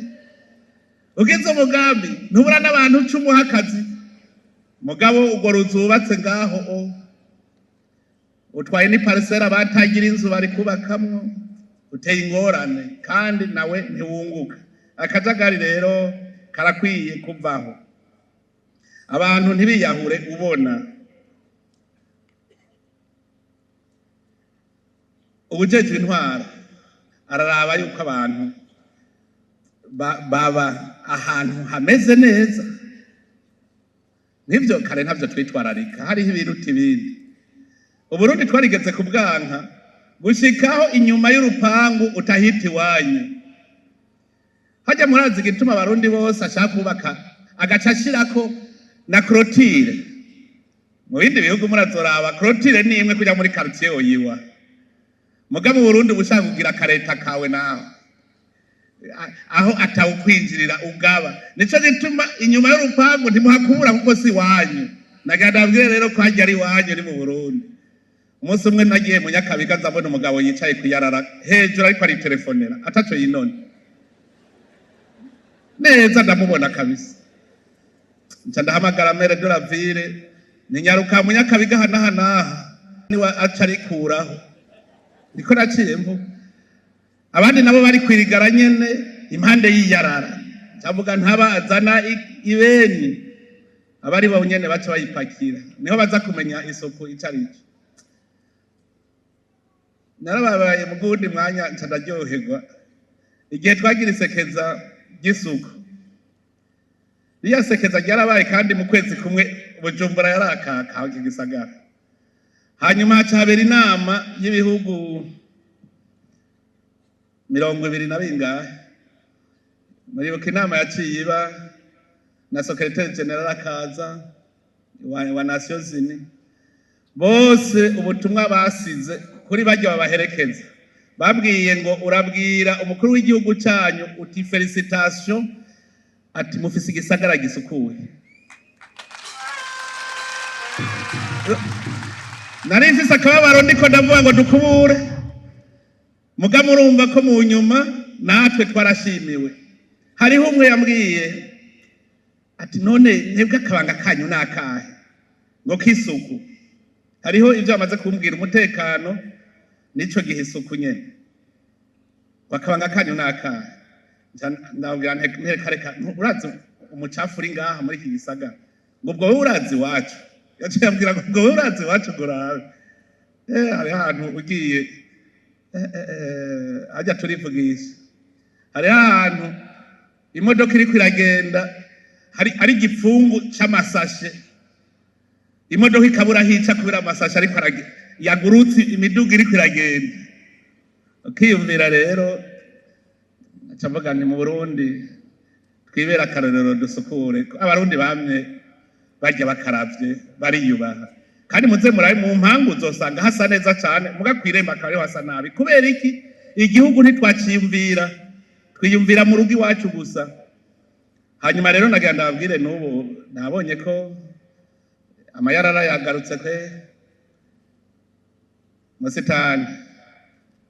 Ugize umugambi ntubura n'abantu uca umuha akazi. Mugabo urwo ruzu wubatse ngaho, o utwaye ni parcelle batagira inzu bari kubakamwo, uteye ingorane kandi nawe ntiwunguka. Akajagari rero karakwiye kuvaho, abantu ntibiyahure. Ubona ubujejwe intwaro Araraba yuko abantu baba ahantu hameze neza. Nivyo, kare ntavyo twitwararika, hariho ibiruta ibindi. Uburundi twarigeze kubwanka gushikaho inyuma y'urupangu utahita iwanyu. Hajya murazi igituma abarundi bose ashaka kubaka agaca ashirako na clôture. Mu bindi bihugu murazoraba, clôture ni imwe kuja muri quartier oyiwa. Mugabo Burundi uba ushaka kugira akareta kawe naho aho atawukwinjirira ugaba. Nico gituma inyuma y'urupangu ntimuhakubura kuko si iwanyu. Nagira ndabwire rero ko hajya ari iwanyu ni mu Burundi. Umunsi umwe nagiye mu Nyakabiga, nzabona umugabo yicaye kwiyarara hejuru ariko aritelefonera ataco yinone neza, ndamubona kabisa. Nca ndahamagara maire de la ville, ni nyaruka mu Nyakabiga aha n'aha n'aha, niwe aca arikuraho. Niko naciye mvuga. Abandi nabo bari kwirigara nyene impande y'iyarara, ndavuga ntabazana ibeni, abari bo nyene baca bayipakira, niho baza kumenya isuku ico arico. Narababaye mu guwundi mwanya, nca ndaryoherwa igihe twagira isekeza ry'isuku. Riya sekeza ryarabaye kandi mu kwezi kumwe Bujumbura yarakaka iki gisagara. Hanyuma haca habera inama y'ibihugu 20 na bingahe. Muribuka inama yaciye iba na secrétaire général akaza wa Nations Unies. Bose ubutumwa basize kuri barya babaherekeza, babwiye ngo: "Urabwira umukuru w'igihugu cyanyu uti félicitations, ati mufise igisagara gisukuye." Nari mfise akababaro, ndiko ndavuga ngo dukubure, muga murumva ko mu nyuma natwe twarashimiwe. Hariho umwe yambwiye ati: "None mwebwe akabanga kanyu ni akahe ngo k'isuku?" Hariho ibyo bamaze kumbwira, umutekano nico gihe isuku nyene. Ngo akabanga kanyu ni akahe? Ndabwira nti: "Reka, urazi umucafu uri ngaha muri iki gisagara." Ngo: "Ubwo wowe urazi iwacu?" Yaciye ambwira ngo: "Ubwo wowe urazi iwacu?" Ngo urabe, hariho ahantu ugiye, hajya turivugisha, hariho ahantu imodoka iriko iragenda hari ari igipfungu c'amasashe, imodoka ikabura hica kubera amasashe, ariko yagurutse imiduga iriko iragenda. Ukiyumvira rero, aca mvuga nti mu Burundi twibera akarorero, dusukure. Abarundi bamye barya bakaravye, bariyubaha. Kandi muze murabe mu mpangu, uzosanga hasa neza cane, muga kw'irembo akaba ariho hasa nabi. Kubera iki? Igihugu ntitwaciyumvira, twiyumvira mu rugo iwacu gusa. Hanyuma rero nagira ndababwire, n'ubu nabonye ko amayarara yagarutse kwe musitani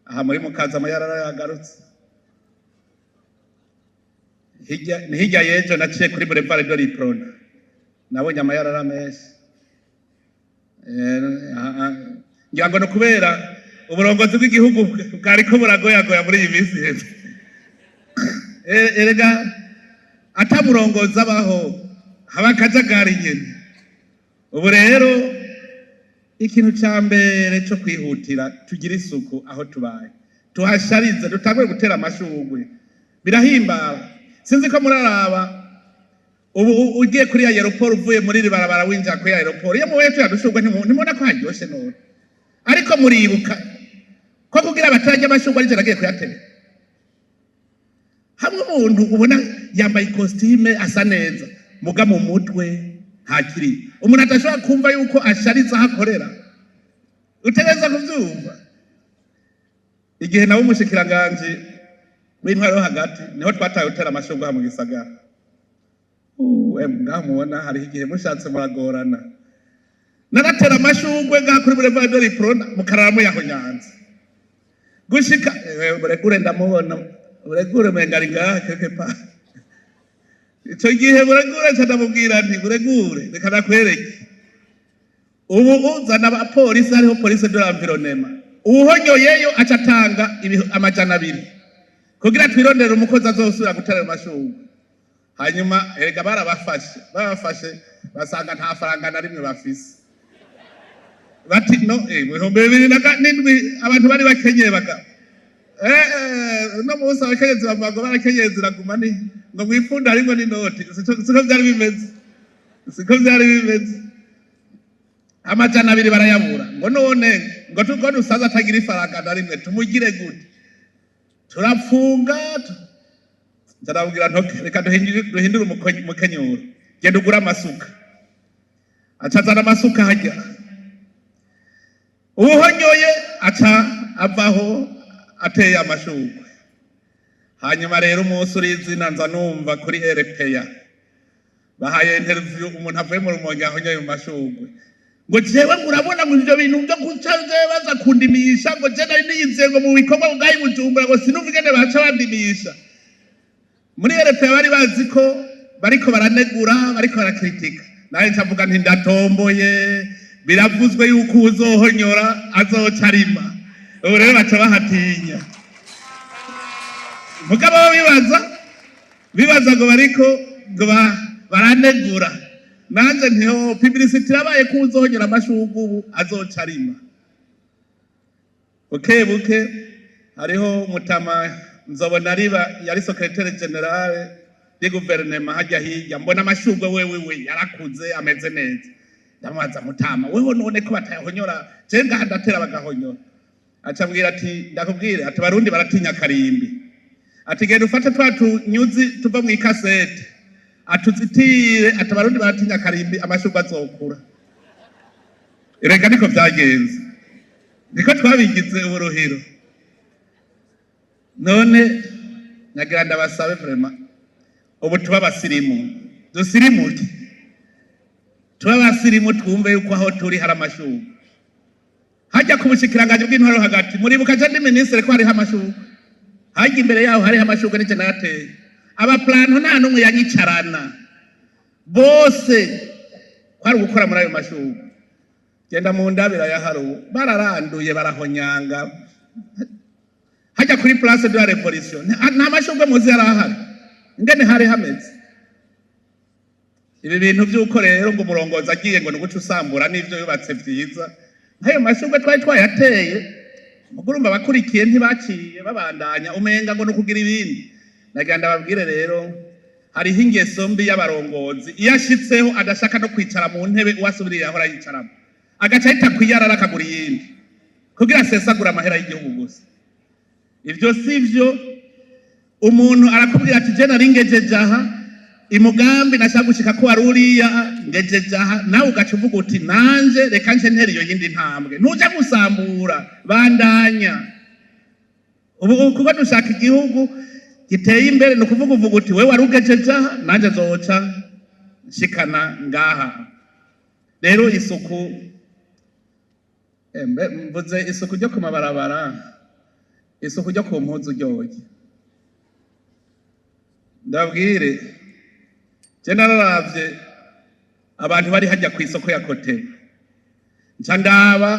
aha muri Mukaza. Amayarara yagarutse. Hirya ni hirya y'ejo naciye kuri boulevard de l'Uprona, nabonye amayarara menshi. Ngira ngo ni ukubera uburongozi bw'igihugu bwariko buragoyagoya muri iyi minsi iheze. Erega ata murongozi abaho haba akajagari nyene. Ubu rero ikintu ca mbere co kwihutira, tugira isuku aho tubaye, tuhasharize, dutangure gutera amashurwe, birahimbara. Sinzi ko muraraba ubu ugiye kuri aéroport, uvuye muri iri barabara winjira kuri aéroport, iyo muhuye tuya dushurwe, ntimubona ko haryoshe none? Ariko muribuka ko kugira abatarya amashurwe arivyo nagiye kuyatera. Hamwe umuntu ubona yambaye ikositime asa neza, muga mu mutwe ntakiri umuntu adashobora kumva yuko ashariza aho akorera. Utegereza kuvyumva. Igihe nawe umushikiranganji w'intwaro yo hagati, niho twataye gutera amashurwe aha mu gisagara. Ngaho mubona hariho igihe mushatse muragorana. Naratera amashurwe ngaha kuri boulevard de l'Uprona, mukarara muyahonyanze gushika Buregure. Ndamubona Buregure, umenga ari ngaha quelque part. Ico gihe Buregure nca ndamubwira nti: "Buregure, reka nakwereke." Ubu uzana abapolisi, hariho police de l'environnement, uwuhonyoyeyo aca atanga 200 kugira twirondere umukozi azosubira gutera ayo mashurwe. Hanyuma erega barabafashe, babafashe basanga nta faranga na rimwe bafise. Bati no 2007 abantu bari bakenyeye bagabo. Uno munsi abakenyezi bavuga ngo barakenyezi iraguma ni ngo mwipfunda harimwo n'inoti. Siko vyari bimeze, siko vyari bimeze. 200 barayabura, ngo none ngo tuko dusaza atagira ifaranga na rimwe, tumugire gute? Turapfunga. Ndarabwira ntoke, reka duhindure umukenyuro, genda ugure amasuka. Aca azana amasuka, hajya uwuhonyoye aca avaho ateye amashurwe. Hanyuma rero umunsi urizina nza numva kuri RPA bahaye interview umuntu avuye mu Rumonge ahonyoye mu mashurwe, ngo jewe ngo urabona ngo ivyo bintu byo guca jewe baza kundimisha, ngo je nari niyizeye ngo mu bikorwa bwayi Bujumbura, ngo sinumva ingene baca bandimisha. Muri RPA bari bazi ko bariko baranegura, bariko barakritika. Nawe ncavuga nti ndatomboye, biravuzwe yuko uzohonyora azoca arima. Ubu rero baca bahatinya, mugabo bo bibaza ngo bariko ngo baranegura. Nanje ntiho publicité irabaye ko uzohonyora amashurwe ubu azoca arima. Buke buke hariho umutama nzobona riba yari secrétaire général de gouvernement hajya hirya, mbona amashurwe wewe we yarakuze ameze neza. Ndamubaza: "Mutama, wewe none ko batayahonyora, je ngaha ndatera bagahonyora?" Aca ambwira ati: "Ndakubwire," ati, "Abarundi baratinya karimbi," ati, "genda ufate twa tunyuzi tuva mu ikasete," atuzitire, ati, "Abarundi baratinya karimbi, amashurwe azokura." Reka niko vyagenze, niko twabigize uburuhiro. None nagira ndabasabe vraiment, ubu tuba abasirimu, dusirimuke, tuba abasirimu, twumve yuko aho turi hari amashurwe. Hajya ku bushikiranganji bw'intwaro hagati, muribuka je ndi minisitiri ko hariho amashurwe hajya imbere yaho, hariho amashurwe nije nayateye. Abaplanto nta n'umwe yanyicarana, bose kwari ugukora muri ayo mashurwe. Genda mu ndabira ya harubu, bararanduye, barahonyanga. Hajya kuri Place de la Révolution nta mashurwe muzi yari ahari, ingene hari hameze. Ibi bintu by'uko rero ngo umurongozi agiye ngo ni uguca usambura n'ivyo yubatse vyiza, nk'ayo mashurwe twari twayateye, mugurumva abakurikiye ntibaciye babandanya, umenga ngo ni ukugira ibindi. Nagira ndababwire rero, hariho ingeso mbi y'abarongozi, iyo ashitseho adashaka no kwicara mu ntebe uwasubiriye ahora yicaramo, agaca ahita kwiyarara akagura iyindi kugira asesagure amahera y'igihugu gusa. Ivyo si vyo. Umuntu arakubwira ati: "Je nari ngejeje aha, imugambi nashaka gushika ko wari uriya, ngejeje aha." Nawe ugaca uvuga uti: "Nanje reka nje ntera iyo yindi ntambwe." Ntuja gusambura, bandanya. Ubu kuko dushaka igihugu giteye imbere, ni ukuvuga uvuga uti: "Wewe wari ugejeje aha, nanje nzoca nshikana ngaha." Rero isuku, mvuze isuku ryo ku mabarabara, isuku ryo ku mpuzu ryoye. Ndabwire, je nararavye abantu bari hajya ku isoko ya Kotebu, nca ndaba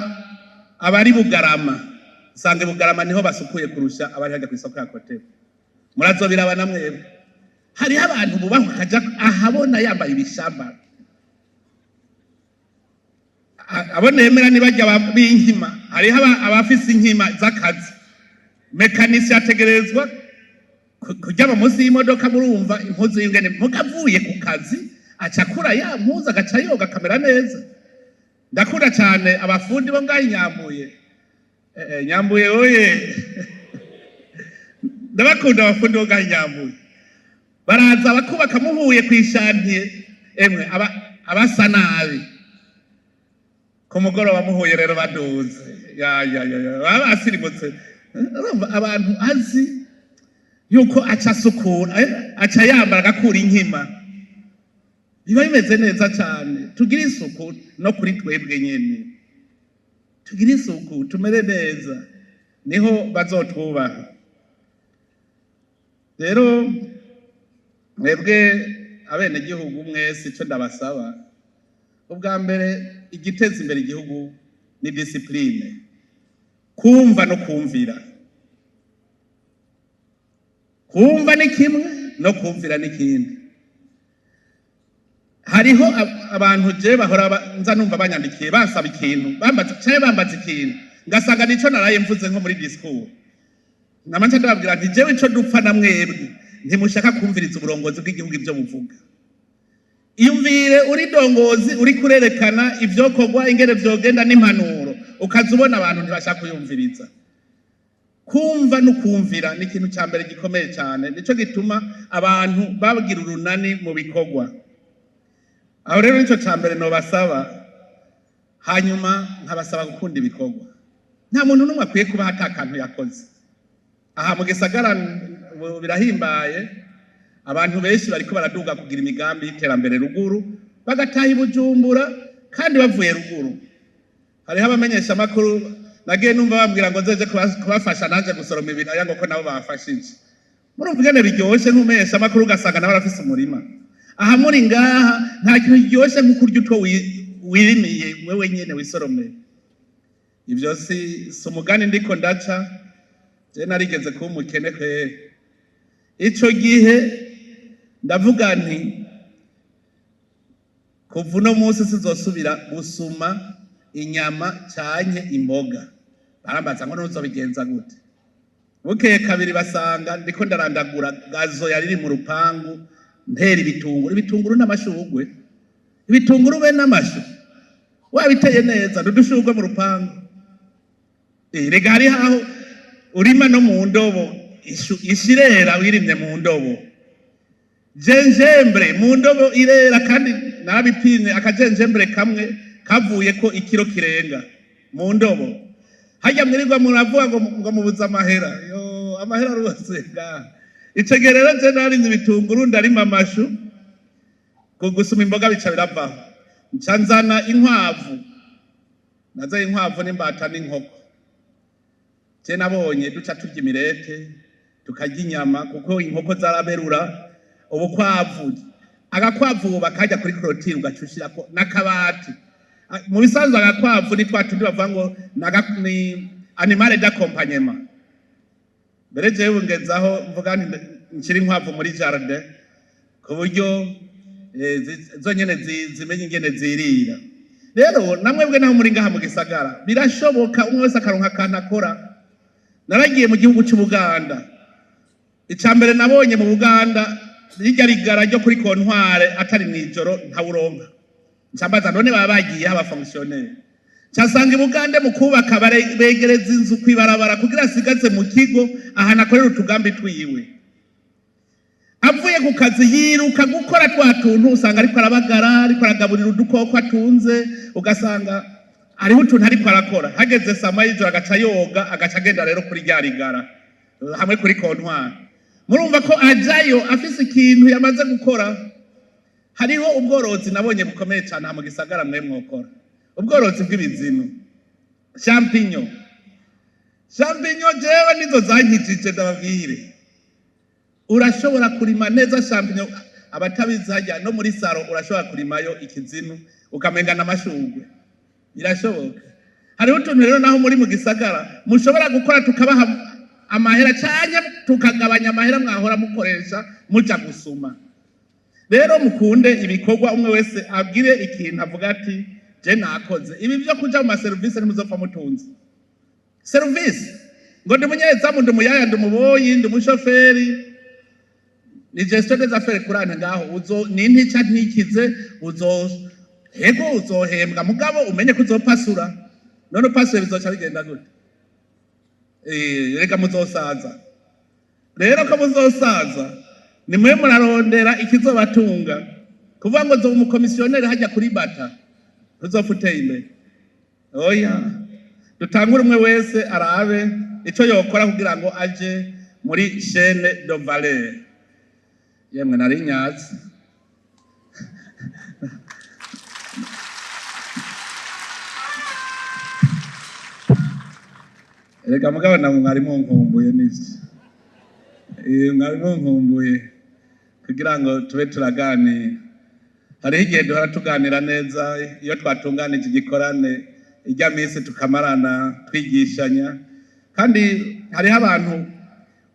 abari Bugarama, nsanga i Bugarama niho basukuye kurusha abari hajya ku isoko ya Kotebu. Murazobiraba na mwebwe, hariho abantu bubahwa akaja ahabona yambaye ibishambara. Abo nemera ni barya b'inkima. Hariho abafise inkima z'akazi. Mécanicien ategerezwa kuryama munsi y'imodoka, murumva impuzu y'ingene, muga avuye ku kazi aca akura ya mpuzu, agaca yoga, akamera neza. Ndakunda cyane abafundi bo ngaho Nyambuye. Nyambuye oye! Ndabakunda abafundi bo ngaho Nyambuye, baraza bakubaka muhuye kw'ishantiye. Emwe, abasa nabi ku mugoroba muhuye rero baduze, ya ya ya ya, baba basirimutse. Urumva abantu azi yuko aca asukura, aca yambara, agakura inkima, biba bimeze neza cyane. Tugire isuku no kuri twebwe nyene, tugire isuku, tumere neza, niho bazotwubaha. Rero mwebwe abenegihugu mwese, ico ndabasaba ubwa mbere, igiteza imbere igihugu ni discipline, kumva no kumvira. Kumva ni kimwe, no kumvira ni kindi. Hariho abantu je bahora nza numva banyandikiye basaba ikintu, bambaza canke bambaza ikintu, ngasanga nico naraye mvuze nko muri discours. Namaca ndababwira nti: "Jewe ico dupfa na mwebwe, ntimushaka kumviriza uburongozi bw'igihugu ivyo buvuga." Iyumvire uri dongozi, uri kurerekana ivyokorwa, ingene vyogenda n'impanuro, ukaza ubona abantu ntibashaka kuyumviriza. Kumva no kumvira ni ikintu ca mbere gikomeye cyane. Nico gituma abantu bagira urunani mu bikorwa. Aho rero nico ca mbere nobasaba. Hanyuma nkabasaba gukunda ibikorwa. Nta muntu n'umwe akwiye kuba ata kantu yakoze aha mu gisagara. Ubu birahimbaye, abantu benshi bariko baraduga kugira imigambi y'iterambere ruguru, bagataha i Bujumbura kandi bavuye ruguru. Hariho abamenyeshamakuru nagiye numva bambwira ngo nzeje kubafasha nanje gusoroma ibiraya, ngo ko nabo bafashije. Murumva ingene biryoshe nk'umumenyeshamakuru ugasanga nawe arafise umurima aha muri ngaha? Nta kintu kiryoshe nko kurya utwo wirimiye wewe nyene, wisoromeye. Ivyo si umugani ndiko ndaca. Je narigeze kuba umukene kweri. Ico gihe ndavuga nti: "Kuva uno munsi sizosubira gusuma inyama canke imboga." Barambaza ngo: "Ntuzobigenza gute?" Bukeye kabiri basanga ndiko ndarandagura gazon yari iri mu rupangu, ntera ibitunguru, ibitunguru n'amashurwe, ibitunguru be n'amashu wabiteye neza n'udushurwe mu rupangu. Rega hariho aho urima no mu ndobo, ishu irera wirimye mu ndobo, gingembre mu ndobo irera. Kandi narabipimye, akagingembre kamwe kavuye ko ikiro kirenga mu ndobo. Harya mwirirwa muravuga ngo mubuze amahera, yo amahera rwose ngaha. Ico gihe rero je narinze ibitunguru, ndarima amashu, gusuma imboga bica biravaho. Nca nzana inkwavu, nazanye inkwavu n'imbata n'inkoko. Je nabonye duca turya imirete, tukarya inyama, kuko inkoko zaraberura. Ubukwavu, agakwavu ubu bakajya kuri clôture, ugaca ushirako n'akabati. Mu bisanzwe agakwavu ni twa tundi bavuga ngo ni animal d'accompagnement. Mbere jewe ngezaho mvuga nti nshira inkwavu muri jardin ku buryo zonyene zimenye ingene zirira. Rero namwebwe naho muri ngaha mu gisagara, birashoboka umwe wese akaronka akantu akora. Naragiye mu gihugu c'Ubuganda. Ica mbere nabonye mu Buganda, rirya rigara ryo kuri comptoir atari mw'ijoro ntawuronka. Ncambaza: "None baba bagiye abafonctionnaires?" Ncasanga i Bugande mu kubaka begereza inzu kw'ibarabara kugira asigaze mu kigo ahantu akorera utugambi twiwe. Avuye ku kazi yiruka gukora twa tuntu, usanga ariko arabagara, ariko aragaburira udukoko atunze, ugasanga hariho utuntu ariko arakora. Hageze sama y'ijoro agaca yoga, agaca agenda rero kuri rya rigara hamwe kuri comptoir. Murumva ko ajayo afise ikintu yamaze gukora. Hariho ubworozi nabonye bukomeye cyane aha mu gisagara mwe mwokora: ubworozi bw'ibizinu, champignon. Champignon jewe nizo zankijije, ndababwire. Urashobora kurima neza champignon. Abatabizi, hajya no muri salon urashobora kurimayo ikizinu, ukamenga n'amashurwe, birashoboka. Hariho utuntu rero naho muri mu gisagara mushobora gukora, tukabaha amahera canke tukagabanya amahera mwahora mukoresha muja gusuma. Rero mukunde ibikorwa, umwe wese agire ikintu avuga ati: "Je nakoze ibi." Byo kuja mu maserivisi, ntimuzopfa mutunze serivisi ngo ndi umunyezamu, ndi umuyaya, ndi umuboyi, ndi umushoferi, ni gestion des affaires courantes ngaho. Uzo ni ntica ntikize, uzo hego uzohembwa, mugabo umenye ko uzopasura. None upasuye bizoca bigenda gute? Reka muzosaza. Rero ko muzosaza, nimwe murarondera ikizobatunga. Kuvuga ngo nzoba umukomisiyoneri hajya kuri bata, ntuzopfa uteye imbere. Oya, dutangure, umwe wese arabe ico yokora kugira ngo aje muri chaîne de valeur. Yemwe, nari nyatsi. Erega mugabo namwe mwari munkumbuye, nivyo. Mwari munkumbuye kugira ngo tube turaganira. Hariho igihe duhora tuganira neza iyo twatunganije igikorane, ijya minsi tukamarana twigishanya. Kandi hariho abantu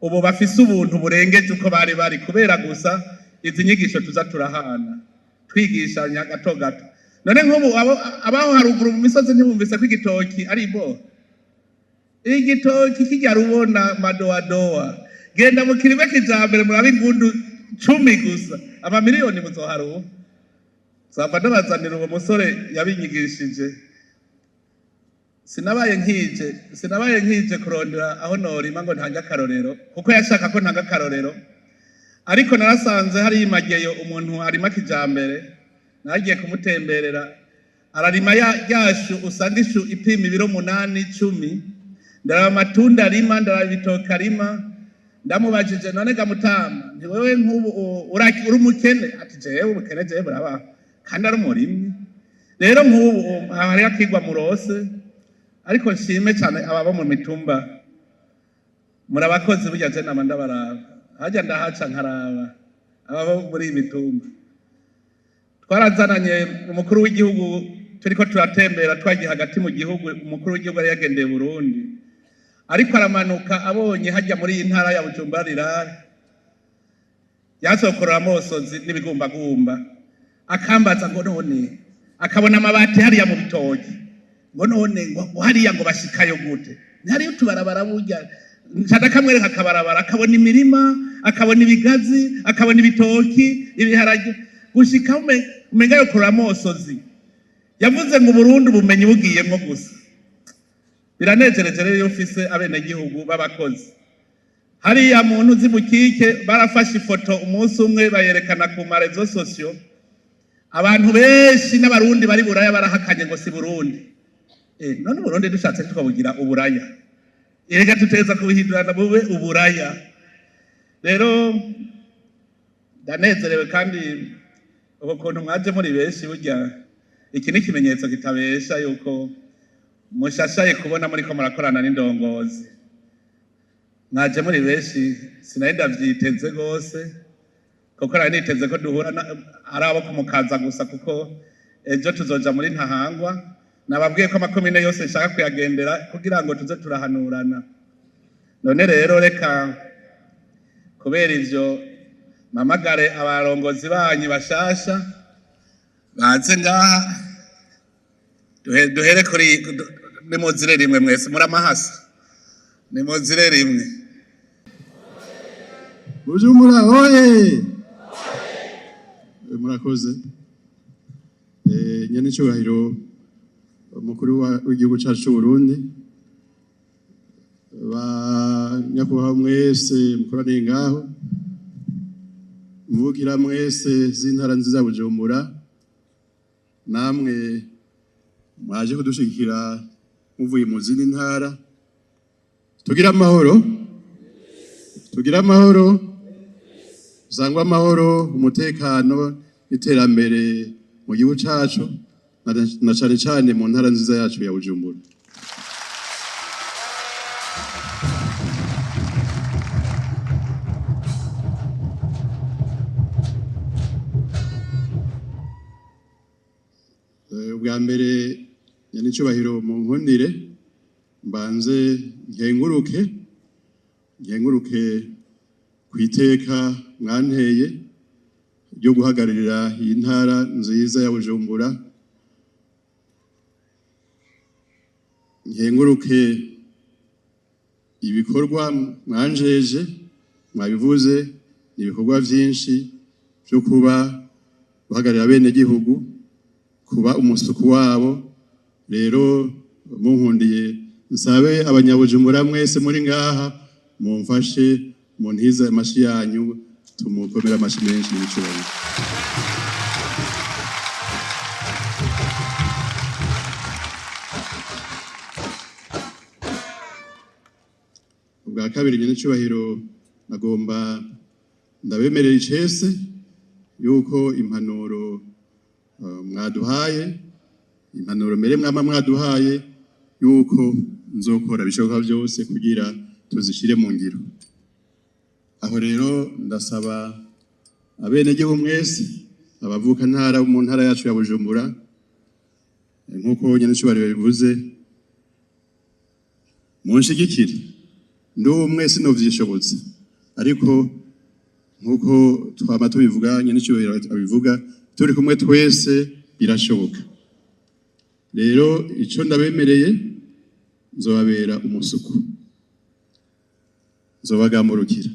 ubu bafise ubuntu burengeje uko bari bari, kubera gusa izi nyigisho tuza turahana, twigishanya gato gato. None nk'ubu abaho haruguru mu misozi ntibumvise ko igitoki ari iboha? Igitoki kijya rubona madowadowa, genda mu kirime kijambere murabe ingundu 10 gusa, amamiliyoni muzoharuha. Nzava ndabazanira uwo musore yabinyigishije. Sinabaye nkije kurondera aho norima ngo ntange akarorero, kuko yashaka ko ntanga akarorero, ariko narasanze hari imageyo umuntu arima kijambere. Nagiye kumutemberera, ararima ya ryashu usanga ishu ipima ibiro 8, 10. Ndaraba amatunda arima, ndaraba ibitoke arima. Ndamubajije: "None ga mutama, nti wewe nk'ubu uri umukene?" Ati: "Jewe ubukene jewe burabaho." Kandi ari umurimyi. Rero nk'ubu hariho akigwa murose. Ariko nshime cyane ababa mu mitumba, muri abakozi. Burya je nama ndabaraba, harya ndahaca nkaraba ababa muri iyi mitumba. Twarazananye umukuru w'igihugu, turiko turatembera, twagiye hagati mu gihugu. Umukuru w'igihugu yari yagendeye Burundi, ariko aramanuka abonye hajya muri iyi ntara ya Bujumbura rirare, yasokorora amosozi n'ibigumbagumba, akambaza ngo none akabona amabati hariya mu bitoki, ngo none ngo hariya ngo bashikayo gute? Hariyo utubarabara burya. Nca ndakamwereka akabarabara, akabona imirima, akabona ibigazi, akabona ibitoki, ibiharage, gushika umenga yokorora amosozi. Yavuze ngo Burundi ubumenyi bugiyemwo gusa. Biranejereje rero iyo ufise abenegihugu b'abakozi. Hariya muntu uzi mukike, barafashe ifoto umunsi umwe bayerekana ku ma réseaux sociaux. Abantu benshi n'Abarundi bari Buraya barahakanye ngo si Burundi. None Burundi dushatse tukabugira Uburaya? Erega tuteza kubuhindurana bube Uburaya. Rero ndanezerewe, kandi uko kuntu mwaje muri benshi, burya iki ni ikimenyetso kitabesha yuko mushashaye kubona muriko murakorana n'indongozi. Mwaje muri benshi, sinari ndavyiteze rwose, kuko nari niteze ko duhura ari abo kumukaza gusa, kuko ejo tuzoja muri Ntahangwa. Nababwiye ko amakomine yose nshaka kuyagendera kugira ngo tuze turahanurana. None rero reka kubera ivyo mpamagare abarongozi banyu bashasha baze ngaha. Duhere kuri nimuzire rimwe mwese muramahasa, nimuzire rimwe. Bujumbura oye! Murakoze. Nyenecyubahiro umukuru w'igihugu cyacu cy'u Burundi, ba nyakubahwa mwese mukoraniye ngaho, mvukira mwese z'intara nziza Bujumbura, namwe mwaje kudushigikira muvuye mu zindi ntara, tugira amahoro, tugira amahoro, usangwa amahoro, umutekano n'iterambere mu gihugu cacu, na cane cane mu ntara nziza yacu ya Bujumbura. Ubwa mbere, nyenicubahiro, mu nkundire mbanze nkenguruke ku iteka mwanteye ryo guhagararira iyi ntara nziza ya Bujumbura, nkenguruke ibikorwa mwanjeje. Mwabivuze, ni ibikorwa byinshi byo kuba guhagararira bene gihugu, kuba umusuku wabo. Rero munkundiye nsabe Abanyabujumbura mwese muri ngaha mumfashe muntize amashi yanyu, tumukomere amashi menshi n'ibicurano. Ubwa kabiri, nyenicubahiro, agomba ndabemerera icese yuko impanuro mwaduhaye, impanuro mbere mwama mwaduhaye, yuko nzokora bishoboka byose kugira tuzishire mu ngiro. Aho rero ndasaba abenegihugu mwese, abavuka ntara mu ntara yacu ya Bujumbura, nk'uko nyenicubahiro bivuze, munshigikire. Ndi umwe sinovyishobotse, ariko nk'uko twama tubivuga, nyenicubahiro abivuga, turi kumwe twese birashoboka. Rero ico ndabemereye Nzobabera umusuku, nzobagamurukira.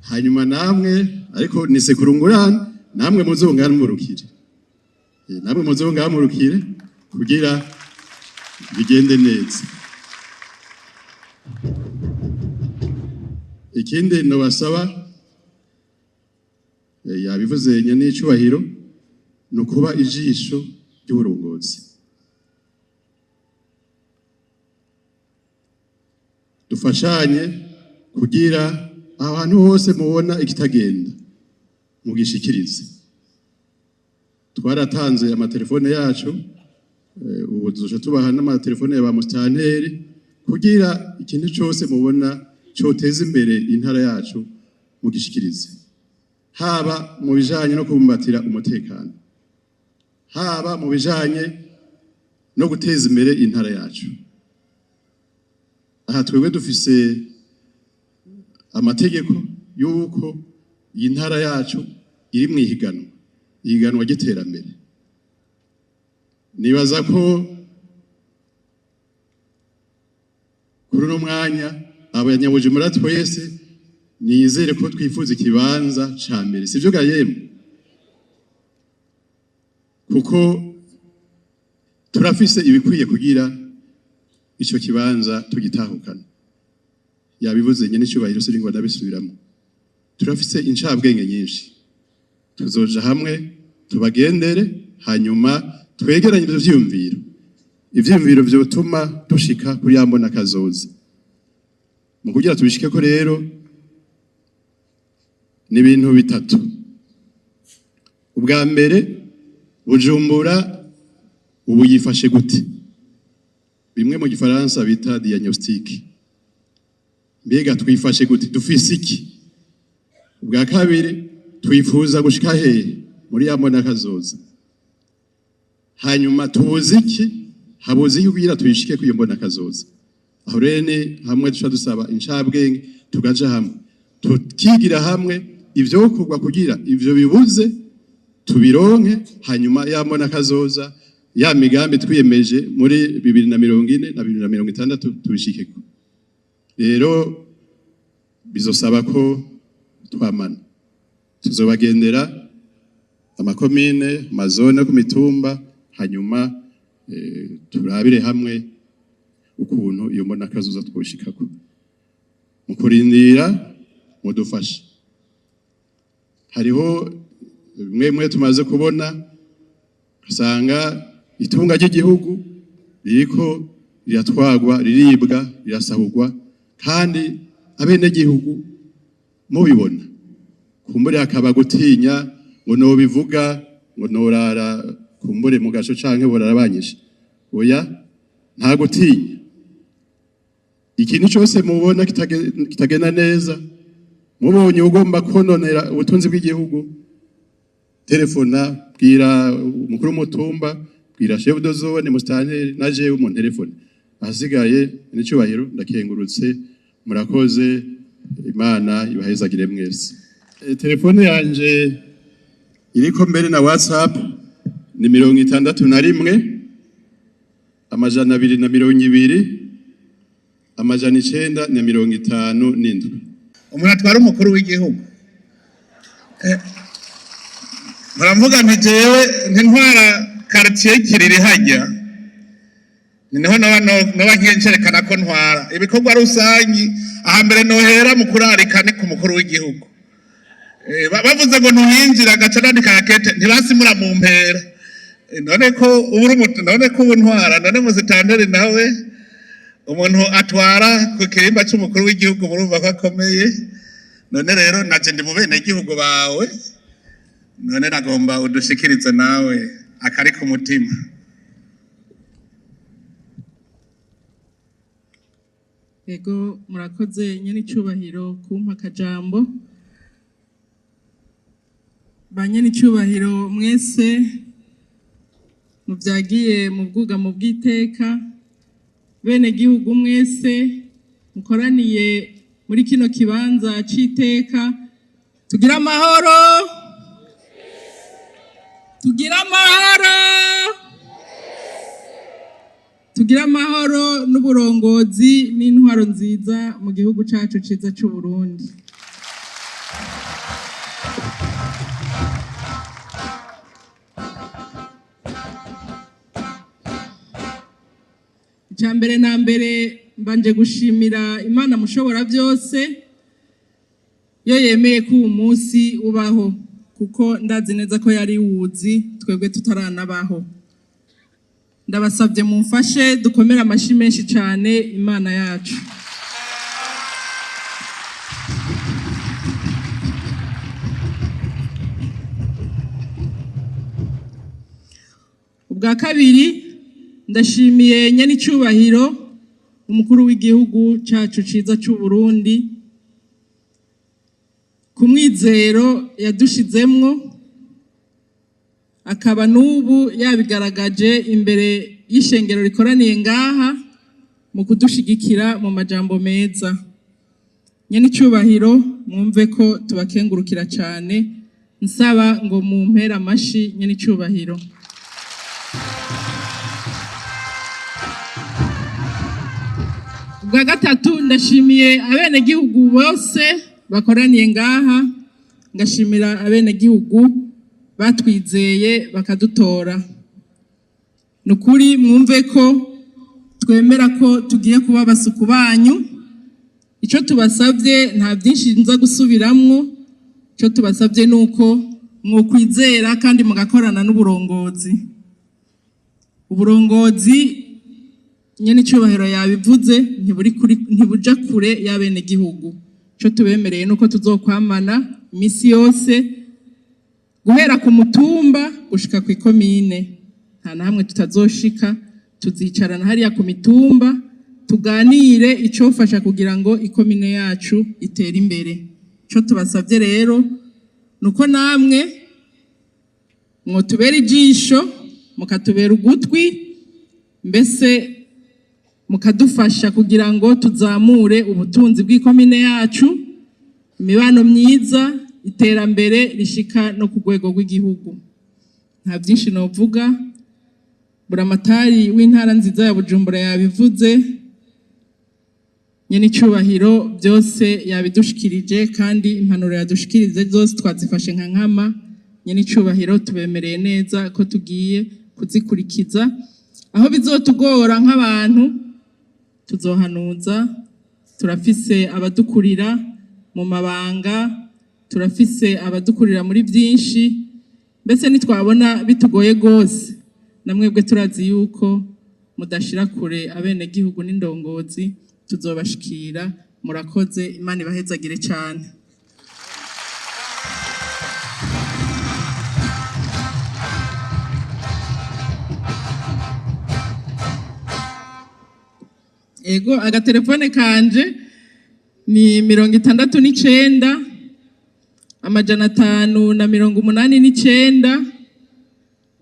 Hanyuma namwe, ariko ni sekurungurane, namwe muzongamurukire. Namwe muzongamurukire kugira bigende neza. Ikindi nobasaba, yabivuze nyenicubahiro, ni ukuba ijisho ry'uburongozi. Dufashanye kugira ahantu hose mubona ikitagenda mugishikirize. Twaratanze amatelefone yacu, ubu tuzoca tubaha n'amatelefone ya ba musitanteri kugira ikintu cose mubona coteza imbere intara yacu mugishikirize, haba mu bijanye no kubumbatira umutekano, haba mu bijanye no guteza imbere intara yacu. Aha twebwe dufise amategeko y'uko iyi ntara yacu iri mu ihiganwa, ihiganwa ry'iterambere. Nibaza ko kuri uno mwanya abanyabujumbura twese nizere ko twifuza ikibanza ca mbere, sivyo ga yemwe? Kuko turafise ibikwiye kugira ico kibanza tugitahukana. Yabivuze nyene icubahiro, siringo ndabisubiramo. Turafise incabwenge nyinshi, tuzoja hamwe tubagendere, hanyuma twegeranye ivyo vyiyumviro, ivyiyumviro vyotuma dushika kuri ya mbona kazoza. Mu kugira tubishikeko rero ni ibintu bitatu. Ubwa mbere, Bujumbura ubu yifashe gute? Bimwe mu gifaransa bita diagnostic. Mbega twifashe gute? Dufise iki? Ubwa kabiri, twifuza gushika hehe muri ya mbona kazoza? Hanyuma tubuze iki? Habuze iki kugira tuyishike kuri iyo mbona kazoza? Aho rero ni hamwe duca dusaba incabwenge, tugaja hamwe tukigira hamwe ivyokorwa kugira ivyo bibuze tubironke, hanyuma ya mbona kazoza, ya migambi twiyemeje muri 2040 na 2060 tubishikeko. Rero bizosaba ko twamana, tuzobagendera amakomine, amazone ku mitumba, hanyuma turabire hamwe ukuntu iyo mbona kazoza twoshikako. Mu kurindira mudufashe, hariho bimwe bimwe tumaze kubona, usanga itunga ry'igihugu ririko riratwagwa, riribwa, rirasahurwa, kandi abenegihugu mubibona. Kumbure hakaba gutinya ngo nobivuga, ngo norara kumbure mu gasho canke borarabanyishe. Oya, nta gutinya. Ikintu cyose mubona kitagenda neza, mubonye ugomba kononera ubutunzi bw'igihugu, telefona, bwira umukuru w'umutumba, bwira chef de zone, musitanteri, na jewe mu telefone. Ahasigaye n'icubahiro, ndakengurutse, murakoze, Imana ibahezagire mwese. Telefone yanje iriko mbere na WhatsApp ni 61 220 957. Umuntu atwara umukuru w'igihugu. Muravuga nti jewe ntintwara quartier Kiriri hajya, niho noba nkencerekana ko ntwara ibikorwa rusangi. Ahambere nohera mu kurarika ni ku mukuru w'igihugu. Bavuze ngo ntuhinjira, agaca nandika yakete ntibasimura mu mpera. None ko ubu none ko ubu ntwara, none muzitanteri nawe umuntu atwara ku kirimba c'umukuru w'igihugu, murumva ko akomeye. None rero naje ndi mu bene gihugu bawe, none nagomba udushikirize nawe akari ku mutima. Ego, murakoze nyene icubahiro kumpa akajambo. Ba nyene icubahiro mwese muvyagiye mu bwugamo bw'iteka, bene gihugu mwese mukoraniye Muri kino kibanza c'iteka, tugira amahoro, tugira amahoro, tugira amahoro n'uburongozi n'intwaro nziza mu gihugu cacu ciza c'u Burundi. Icya mbere na mbere, mbanje gushimira Imana mushobora byose yo yemeye ko uwu munsi ubaho, kuko ndazi neza ko yari wuzi twebwe tutaranabaho. Ndabasabye mumfashe dukomere amashyi menshi cyane Imana yacu. Ubwa kabiri, ndashimiye nyenicubahiro umukuru w'igihugu cacu ciza c'u Burundi ku mwizero yadushizemwo, akaba n'ubu yabigaragaje imbere y'ishengero rikoraniye ngaha mu kudushigikira mu majambo meza. Nyenicubahiro, mwumve ko tubakengurukira cane. Nsaba ngo mumpere amashi nyenicubahiro. Ubwa gatatu, ndashimiye abenegihugu bose bakoraniye ngaha, ngashimira abenegihugu batwizeye bakadutora. Ni ukuri mwumve ko twemera ko tugiye kuba abasuku banyu. Icyo tubasabye nta byinshi nza gusubiramwo. Icyo tubasabye ni uko mwokwizera kandi mugakorana n'uburongozi. Uburongozi, nyene icyubahiro yabivuze, ntiburi kuri, ntibuja kure y'abenegihugu. Icyo tubemereye nuko tuzokwamana iminsi yose guhera ku mutumba gushika ku ikomine. Nta na hamwe tutazoshika. Tuzicarana hariya ku mitumba, tuganire icofasha kugira ngo ikomine yacu itere imbere. Ico tubasabye rero nuko namwe mwotubera ijisho, mukatubera ugutwi, mbese mukadufasha kugira ngo tuzamure ubutunzi bw'ikomine yacu, imibano myiza, iterambere rishika no ku rwego rw'igihugu. Nta byinshi novuga. Buramatari w'intara nziza ya Bujumbura yabivuze, nyene icubahiro byose yabidushikirije, kandi impanuro yadushikirije zose twazifashe nka nkama. Nyene icubahiro, tubemereye neza ko tugiye kuzikurikiza. Aho bizotugora nk'abantu tuzohanuza. Turafise abadukurira mu mabanga, turafise abadukurira muri byinshi. Mbese nitwabona bitugoye rwose, namwebwe turazi yuko mudashira kure abenegihugu n'indongozi, tuzobashikira. Murakoze, Imana ibahezagire cyane. Ego, agatelefone kanje ni 69 589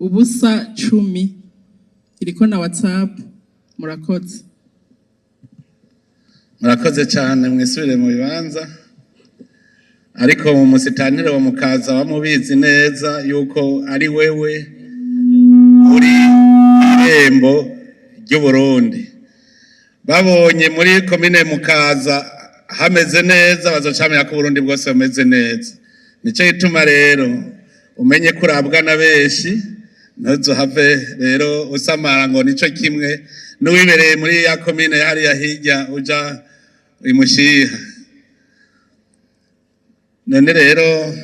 0 10. Iriko na WhatsApp. Murakoze. Murakoze cyane, mwisubire mu bibanza. Ariko mu musitanire wa Mukaza bamubizi neza yuko ari wewe uri irembo ry'Uburundi. Babonye muri komine Mukaza hameze neza, bazocamenya ko Uburundi bwose bumeze neza. Nico gituma rero umenye ko urabwa na benshi, ntuzohave rero usamara ngo nico kimwe n'uwibereye muri ya komine hariya hirya uja imushiha. None rero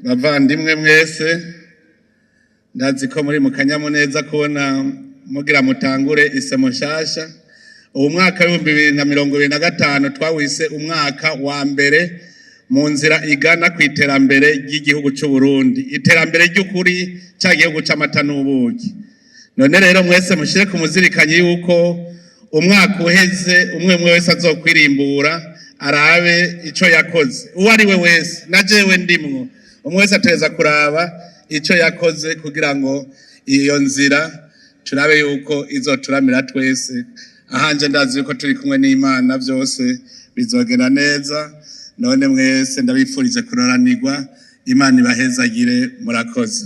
bavandimwe mwese, ndazi ko muri mu kanyamuneza kubona mugira mutangure isemo nshasha. Ubu mwaka w'2025 twawise umwaka wa mbere mu nzira igana ku iterambere ry'igihugu c'u Burundi, iterambere ry'ukuri, ca gihugu c'amata n'ubuki. None rero mwese mushire ku muzirikanyi yuko umwaka uheze umwe umwe wese azokwirimbura, arabe ico yakoze. Uwo ari we wese, na jewe ndimwo, umwe wese ategereza kuraba ico yakoze kugira ngo iyo nzira turabe yuko izoturamira twese. Ahanje ndazi yuko turi kumwe n'Imana byose bizogenda neza. None mwese ndabifurije kuroranirwa, Imana ibahezagire, murakoze.